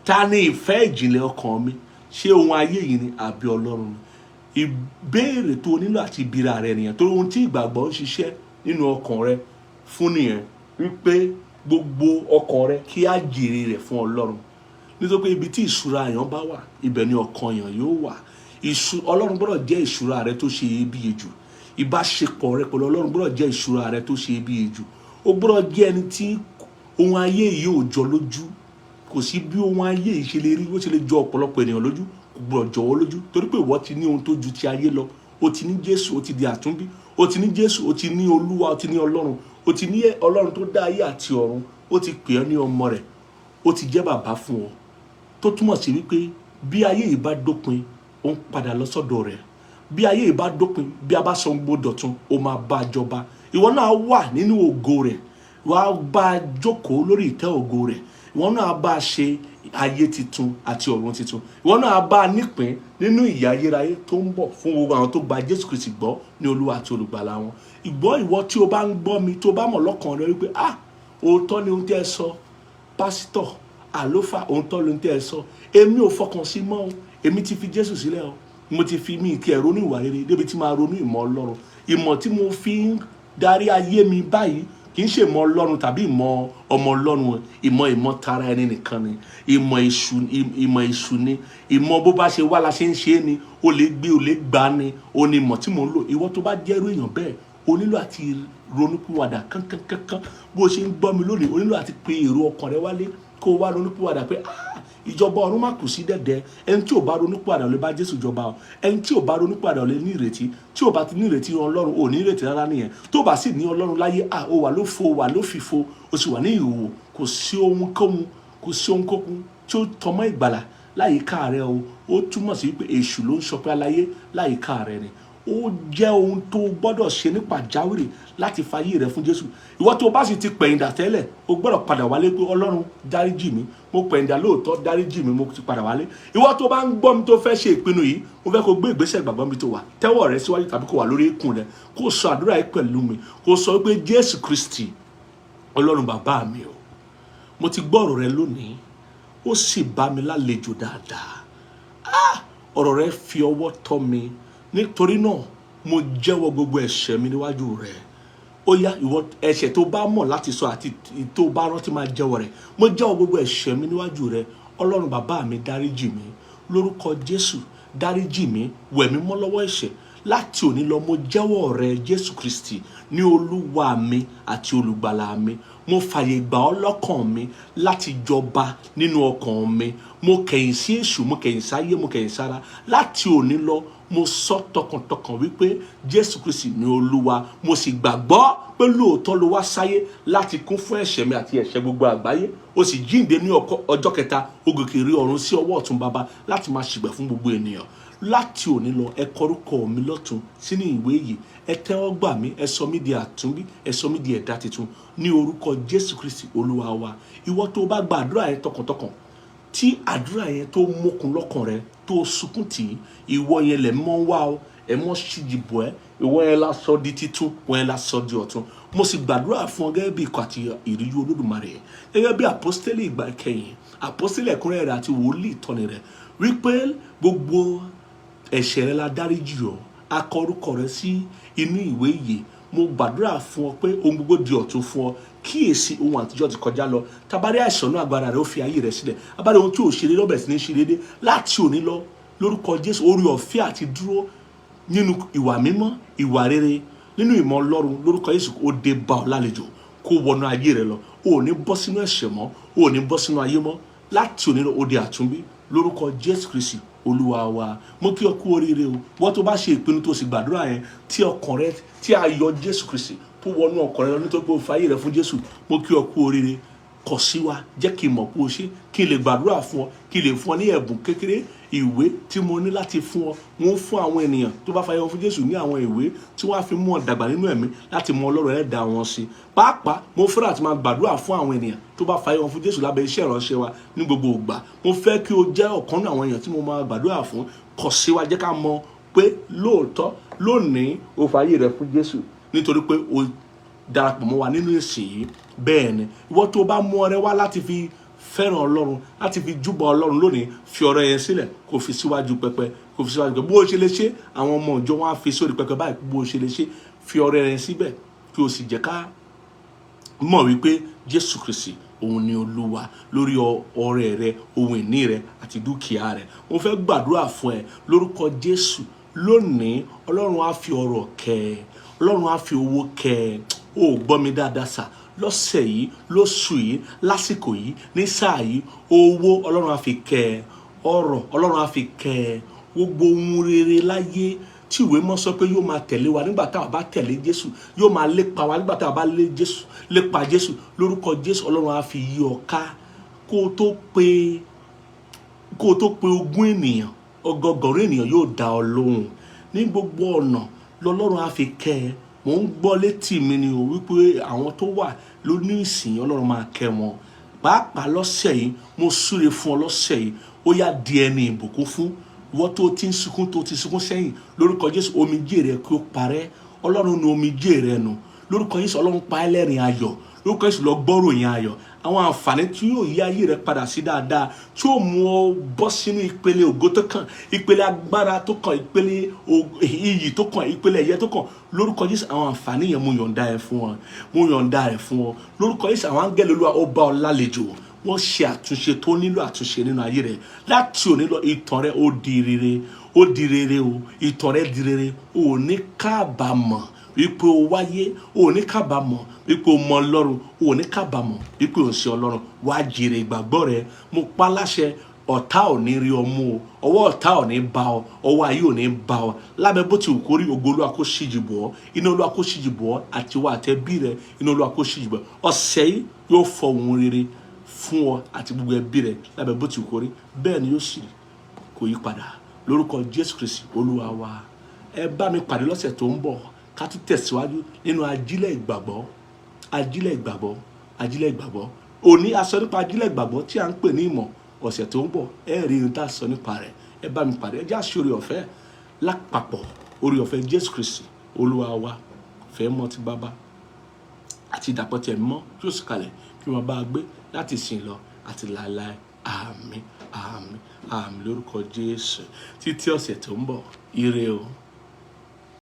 Ta ni ìfẹ́ ìjìnlẹ̀ ọkàn mi? Ṣé ohun ayé yìí ni àbí Ọlọ́run ni? Ìbéèrè tó nílò àti ìbíra rẹ nìyẹn, torí ohun tí ìgbàgbọ́ ń ṣiṣẹ́ nínú ọkàn rẹ fún nìyẹn, wípé gbogbo ọkàn rẹ kí á jèrè rẹ̀ fún Ọlọ́run, nítorí pé ibi tí ìṣúra èèyàn bá wà, ibẹ̀ ni ọkàn èèyàn yóò wà. Ọlọ́run gbọ́dọ̀ jẹ́ ìṣúra rẹ tó ṣe iyebíye jù. Ìbáṣepọ̀ rẹ pẹ̀lú Ọlọ́run gbọ́dọ̀ jẹ́ ìṣúra rẹ tó ṣe iyebíye jù. Ó gbọ́dọ̀ jẹ́ ẹni tí ohun ayé yìí ò jọ lójú. Kò sí bí ohun ayé yìí ṣe lè rí, ó ṣe lè jọ ọ̀pọ̀lọpọ̀ ènìyàn lójú, kò gbọ́dọ̀ jọ ọ́ lójú, torí pé ìwọ ti ní ohun tó ju ti ayé lọ. O ti ní Jésù, o ti di àtúnbí. O ti ní Jésù, o ti ní Olúwa, o ti ní Ọlọ́run, o ti ní Ọlọ́run tó dá ayé àti ọ̀run. Ó ti pè ọ́ ní ọmọ rẹ̀, ó ti jẹ́ bàbá fún ọ, tó túmọ̀ sí wípé bí ayé yìí bá dópin, ó ń padà lọ sọ́dọ̀ rẹ̀. Bí ayé yìí bá dópin, bí a bá sọ gbogbo dọ̀tun, ó máa bá a jọba. Ìwọ náà wà nínú ògo rẹ̀, wàá bá a jókòó lórí ìtẹ́ ògo rẹ̀. Ìwọ náà bá a ṣe ayé titun àti ọ̀run titun. Ìwọ náà bá a nípìn nínú ìyà ayérayé tó ń bọ̀ fún gbogbo àwọn tó gba Jésù Kristi gbọ́ ní Olúwa àti Olùgbàlà wọn. Ìgbọ́, ìwọ tí o bá ń gbọ́ mi, tó bá mọ̀ lọ́kàn rẹ wípé, "Ah, òótọ́ ni ohun tí ẹ sọ, pásítọ̀, àlófà, òótọ́ ló ń tẹ́ ẹ sọ. Èmi ò fọkàn sí mọ́ o. Èmi ti fi Jésù sílẹ̀ o. Mo ti fi mí kí ẹ ronú ìwà rere débi tí máa ronú ìmọ̀ Ọlọ́run. Ìmọ̀ tí mo fi ń darí ayé mi báyìí kì í ṣe ìmọ̀ Ọlọ́run tàbí ìmọ̀ ọmọ Ọlọ́run. Ìmọ̀ tara ẹni nìkan ni, ìmọ̀ èṣù, ìmọ̀ èṣù ni. Ìmọ̀ bó bá ṣe wá la ṣe ń ṣe é ni, o lè gbé, o lè gbà ni, o ní ìmọ̀ tí mò ń lò." Ìwọ tó bá jẹ́rú èèyàn bẹ́ẹ̀, o nílò àti ronúpìwàdà kánkánkánkán. Bó o ṣe ń gbọ́ mi lónìí, o nílò àti pe èrò ọkàn rẹ wálé, kó o wá ronúpìwàdà pé, "Ah, ìjọba ọ̀run má kù sí dẹ̀dẹ̀." Ẹni tí ò bá ronúpìwàdà ò lè bá Jésù jọba o. Ẹni tí ò bá ronúpìwàdà ò lè ní ìrètí. Tí ò bá ti ní ìrètí Ọlọ́run, ò ní ìrètí rárá nìyẹn. Tó bá sì ní Ọlọ́run láyé, à ó wà lófo, wà lófìfo, o sì wà ní ìhòòhò. Kò sí ohunkóhun, kò sí ohunkóhun tí ó tọmọ́ ìgbàlà láyìíká rẹ o. Ó túmọ̀ sí pé èṣù ló ń sọpẹ́ aláyé láyìíká rẹ ni. Ó jẹ́ ohun tó gbọ́dọ̀ ṣe ní pàjáwìrì láti fayé rẹ fún Jésù. Ìwọ tó bá sì ti pẹ̀yìndà tẹ́lẹ̀, o gbọ́dọ̀ padà wálé pé, "Ọlọ́run, dáríjì mi. Mo pẹ̀yìndà lóòótọ́, dáríjì mi, mo ti padà wálé." Ìwọ tó bá ń gbọ́ mi, tó fẹ́ ṣe ìpinnu yìí, mo fẹ́ kó gbé ìgbésẹ̀ ìgbàgbọ́ mi tó wà. Tẹ́wọ́ rẹ síwájú tàbí kó wà lórí ikùn rẹ, kó sọ àdúrà yìí pẹ̀lú mi. Kó sọ pé, "Jésù Kristi, Ọlọ́run bàbá mi o, mo ti gbọ́ ọ̀rọ̀ rẹ lónìí, ó sì bá mi lálejò dáadáa. Ah, ọ̀rọ̀ rẹ fi ọwọ́ tọ́ mi. Nítorí náà, Mo jẹ́wọ́ gbogbo ẹ̀ṣẹ̀ mi níwájú rẹ. Ó yá, ìwọ, ẹ̀ṣẹ̀ tó bá mọ̀ láti sọ àti tó bá rántí, máa jẹ́wọ́ rẹ̀. Mo jẹ́wọ́ gbogbo ẹ̀ṣẹ̀ mi níwájú rẹ. Ọlọ́run bàbá mi, dáríjì mi. Lórúkọ Jésù, dáríjì mi, wẹ̀ mí mọ́ lọ́wọ́ ẹ̀ṣẹ̀. Láti òní lọ, mo jẹ́wọ́ rẹ, Jésù Kristi, ní Olúwa mi àti Olùgbàlà mi. Mo fàyè gbà ọ́ lọ́kàn mi láti jọba nínú ọkàn mi. Mo kẹ̀yìn sí èṣù, mo kẹ̀yìn sáyé, mo kẹ̀yìn sára. Láti òní lọ, mo sọ tọkàntọkàn wípé Jésù Kristi ní Olúwa. Mo sì gbàgbọ́ pé lóòótọ́ ló wá sáyé láti kú fún ẹ̀ṣẹ̀ mi àti ẹ̀ṣẹ̀ gbogbo àgbáyé. Ó sì jíǹde ní ọjọ́ kẹta, ó gòkè rí ọ̀run sí ọwọ́ ọ̀tún Baba láti máa ṣìpẹ̀ fún gbogbo ènìyàn. Láti òní lọ, ẹ kọrúkọ mi lọ́tún sínú ìwé yìí. Ẹ tẹ́wọ́ gbà mí, ẹ sọ mí di àtúnbí, ẹ sọ mí di ẹ̀dá tuntun ní orúkọ Jésù Kristi Olúwa wa. Ìwọ tó bá gba àdúrà yẹn tọkàntọkàn, tí àdúrà yẹn tó mókun lọ́kàn rẹ, tó sunkún tì í, ìwọ yẹn lẹ̀ mọ́ wá o, ẹ mọ́ ṣíjì bọ̀ ẹ́. Ìwọ yẹn la sọ di títún, ìwọ yẹn la sọ di ọ̀tun. Mo sì gbàdúrà fún ọ gẹ́gẹ́ bí ikọ̀ àti ìríjú Olódùmarè, gẹ́gẹ́ bí àpọ́stélì ìgbà kẹyìn, àpọ́stélì ẹ̀kúnrẹ́rẹ́ rẹ̀ àti wòlíì ìtọ́ni rẹ̀, wípé gbogbo ẹ̀ṣẹ̀ rẹ la dáríjì ọ́, a kọ orúkọ rẹ sí inú ìwé ìyè. Mo gbàdúrà fún ọ pé ohun gbogbo di ọ̀tun fún ọ. Kíyèsí, ohun àtijọ́ ti kọjá lọ. Tabari àìsàn náà, agbára rẹ ó fi ayé rẹ sílẹ̀. Abárí ohun tí ò ṣe déédéé lọ́bẹ̀ sí ní ṣe déédéé láti òní lọ. Lórúkọ Jésù, orí ọ̀fẹ́ àti dúró nínú ìwà mímọ́, ìwà rere, nínú ìmọ̀ Ọlọ́run, lórúkọ Jésù, ó dé bá ọ lálejò, kó wọnú ayé rẹ lọ. O ò ní bọ́ sínú ẹ̀ṣẹ̀ mọ́, o ò ní bọ́ sínú ayé mọ́. Láti òní lọ, ó di àtúnbí lórúkọ Jésù Kristi Olúwa wa. Mo kí ọ kú oríire o. Wọ́n tó bá ṣe ìpinnu, tó sì gbàdúrà yẹn, tí ọkàn rẹ, tí ayọ̀ Jésù Kristi tó wọnú ọkàn rẹ lọ nítorí pé o fayé rẹ fún Jésù, mo kí ọ kú oríire. Kọ̀ sí wa, jẹ́ kí n mọ̀ pé o ṣe, kí n lè gbàdúrà fún ọ, kí n lè fún ọ ní ẹ̀bùn kékeré, ìwé tí mo ní láti fún ọ. Wọ́n fún àwọn ènìyàn tó bá fayé wọn fún Jésù ní àwọn ìwé tí wọ́n á fi mú ọ dàgbà nínú ẹ̀mí láti mọ Ọlọ́run ẹlẹ́dàá wọn sí. Pàápàá, mo fẹ́ràn àti máa gbàdúrà fún àwọn ènìyàn tó bá fayé wọn fún Jésù lábẹ́ iṣẹ́ ìránṣẹ́ wa ní gbogbo ìgbà. Mo fẹ́ kí o jẹ́ ọ̀kan nínú àwọn èèyàn tí mo máa gbàdúrà fún. Kọ̀ sí wa, jẹ́ ká mọ̀ pé lóòótọ́ lónìí o fayé rẹ fún Jésù nítorí pé o darapọ̀ mọ́ wa nínú ìsìn yìí. Bẹ́ẹ̀ ni, ìwọ tó bá mú ọrẹ wá láti fi fẹ́ràn Ọlọ́run, láti fi júbà Ọlọ́run lónìí, fi ọrẹ yẹn sílẹ̀, kó fi síwájú pẹpẹ, kó fi síwájú pẹpẹ. Bó o ṣe lè ṣe, àwọn ọmọ ìjọ wọn á fi sórí pẹpẹ báyìí. Bó o ṣe lè ṣe, fi ọrẹ yẹn síbẹ̀, kí o sì jẹ́ ká mọ̀ wípé Jésù Kristi òun ni Olúwa lórí ọrẹ rẹ, ohun ìní rẹ àti dúkìá rẹ. Mo fẹ́ gbàdúrà fún ẹ lórúkọ Jésù lónìí. Ọlọ́run á fi ọrọ̀ kẹ́ ẹ, Ọlọ́run á fi owó kẹ́ ẹ. Ó gbọ́ mi dáadáa sà. Lọ́sẹ̀ yìí, lóṣù yìí, lásìkò yìí, ní sáà yìí, owó, Ọlọ́run á fi kẹ́ ẹ. Ọrọ̀, Ọlọ́run á fi kẹ́ ẹ. Gbogbo ohun rere láyé tí ìwé mọ́ sọ pé yóò máa tẹ̀lé wa nígbà táwa bá tẹ̀lé Jésù, yóò máa lépa wa nígbà táwa bá lé Jésù, lépa Jésù, lórúkọ Jésù, Ọlọ́run á fi yí ọ ká. Kó o tó pe 20 ènìyàn, ọgọgọ̀rún ènìyàn yóò dá ọ lóhùn. Ní gbogbo ọ̀nà lọ́lọ́run á fi kẹ́ ẹ. Mò ń gbọ́ létí mi ni o wípé àwọn tó wà lóní ìsìn, Ọlọ́run máa kẹ́ wọn, pàápàá lọ́sẹ̀ yìí. Mo súre fún ọ lọ́sẹ̀ yìí, ó yá, di ẹni ìbùkún fún. Ìwọ tó ti ń sunkún, tó ti sunkún sẹ́yìn, lórúkọ Jésù, omijé rẹ kí ó parẹ́. Ọlọ́run nu omijé rẹ nù lórúkọ Jésù. Ọlọ́run pa ẹ́ lẹ́rìn ayọ̀ lórúkọ Jésù. Lọ gbọ́ròyìn ayọ̀, àwọn àǹfààní tí yóò yí ayé rẹ padà sí dáadáa, tí yóò mú ọ bọ́ sínú ìpele ògo tó kàn, ìpele agbára tó kàn, ìpele iyì tó kàn, ìpele ẹ̀yẹ tó kàn, lórúkọ Jésù, àwọn àǹfààní yẹn, mo yọ̀ǹda ẹ̀ fún ọ, mo yọ̀ǹda ẹ̀ fún ọ lórúkọ Jésù. Àwọn áńgẹ́lì Olúwa ó bá ọ lálejò, wọ́n ṣe àtúnṣe tó nílò àtúnṣe nínú ayé rẹ. Láti òní lọ, ìtàn rẹ ó di rere, ó di rere o. Ìtàn rẹ di rere. O ò ní kábàámọ̀ wípé o wáyé, o ò ní kábàámọ̀ wípé o mọ Ọlọ́run, o ò ní kábàámọ̀ wípé o ń ṣe Ọlọ́run. Wàá jèrè ìgbàgbọ́ rẹ. Mo pa láṣẹ, ọ̀tá ò ní rí ọ mú o, ọwọ́ ọ̀tá ò ní bá ọ, ọwọ́ ayé ò ní bá ọ. Lábẹ́ bó ti wù kó rí, ògo Olúwa kó ṣíji bò ọ́, iná Olúwa kó ṣíji bò ọ́ àti wà àtẹbí rẹ, iná Olúwa kó ṣíji bò ọ́. Ọ̀sẹ̀ yìí yóò fọ ohun rere fún ọ àti gbogbo ẹbí rẹ. Lábẹ́ bó ti wù kó rí, bẹ́ẹ̀ ni yóò sì rí, kò yí padà, lórúkọ Jésù Kristi Olúwa wa. Ẹ bá mi pàdé lọ́sẹ̀ tó ń bọ̀, ká tún tẹ̀síwájú nínú ajílẹ̀ ìgbàgbọ́, ajílẹ̀ ìgbàgbọ́, ajílẹ̀ ìgbàgbọ́. Òní a sọ nípa ajílẹ̀ ìgbàgbọ́ tí a ń pè ní ìmọ̀. Ọ̀sẹ̀ tó ń bọ̀, ẹ rí ohun tá a sọ nípa rẹ̀. Ẹ bá mi pàdé. Ẹ já sí orí ọ̀fẹ́ lápapọ̀. Orí ọ̀fẹ́ Jésù Kristi Olúwa wa, fẹ́ mọ́ ti Bàbá àti ìdàpọ̀ tí Ẹ̀mí mọ́ tí ó sì kalẹ̀ kí wọ́n bá a gbé láti ìsìn lọ àti láéláé. Àmín, àmín, àmín lórúkọ Jésù. Títí ọ̀sẹ̀ tó ń bọ̀, ire o.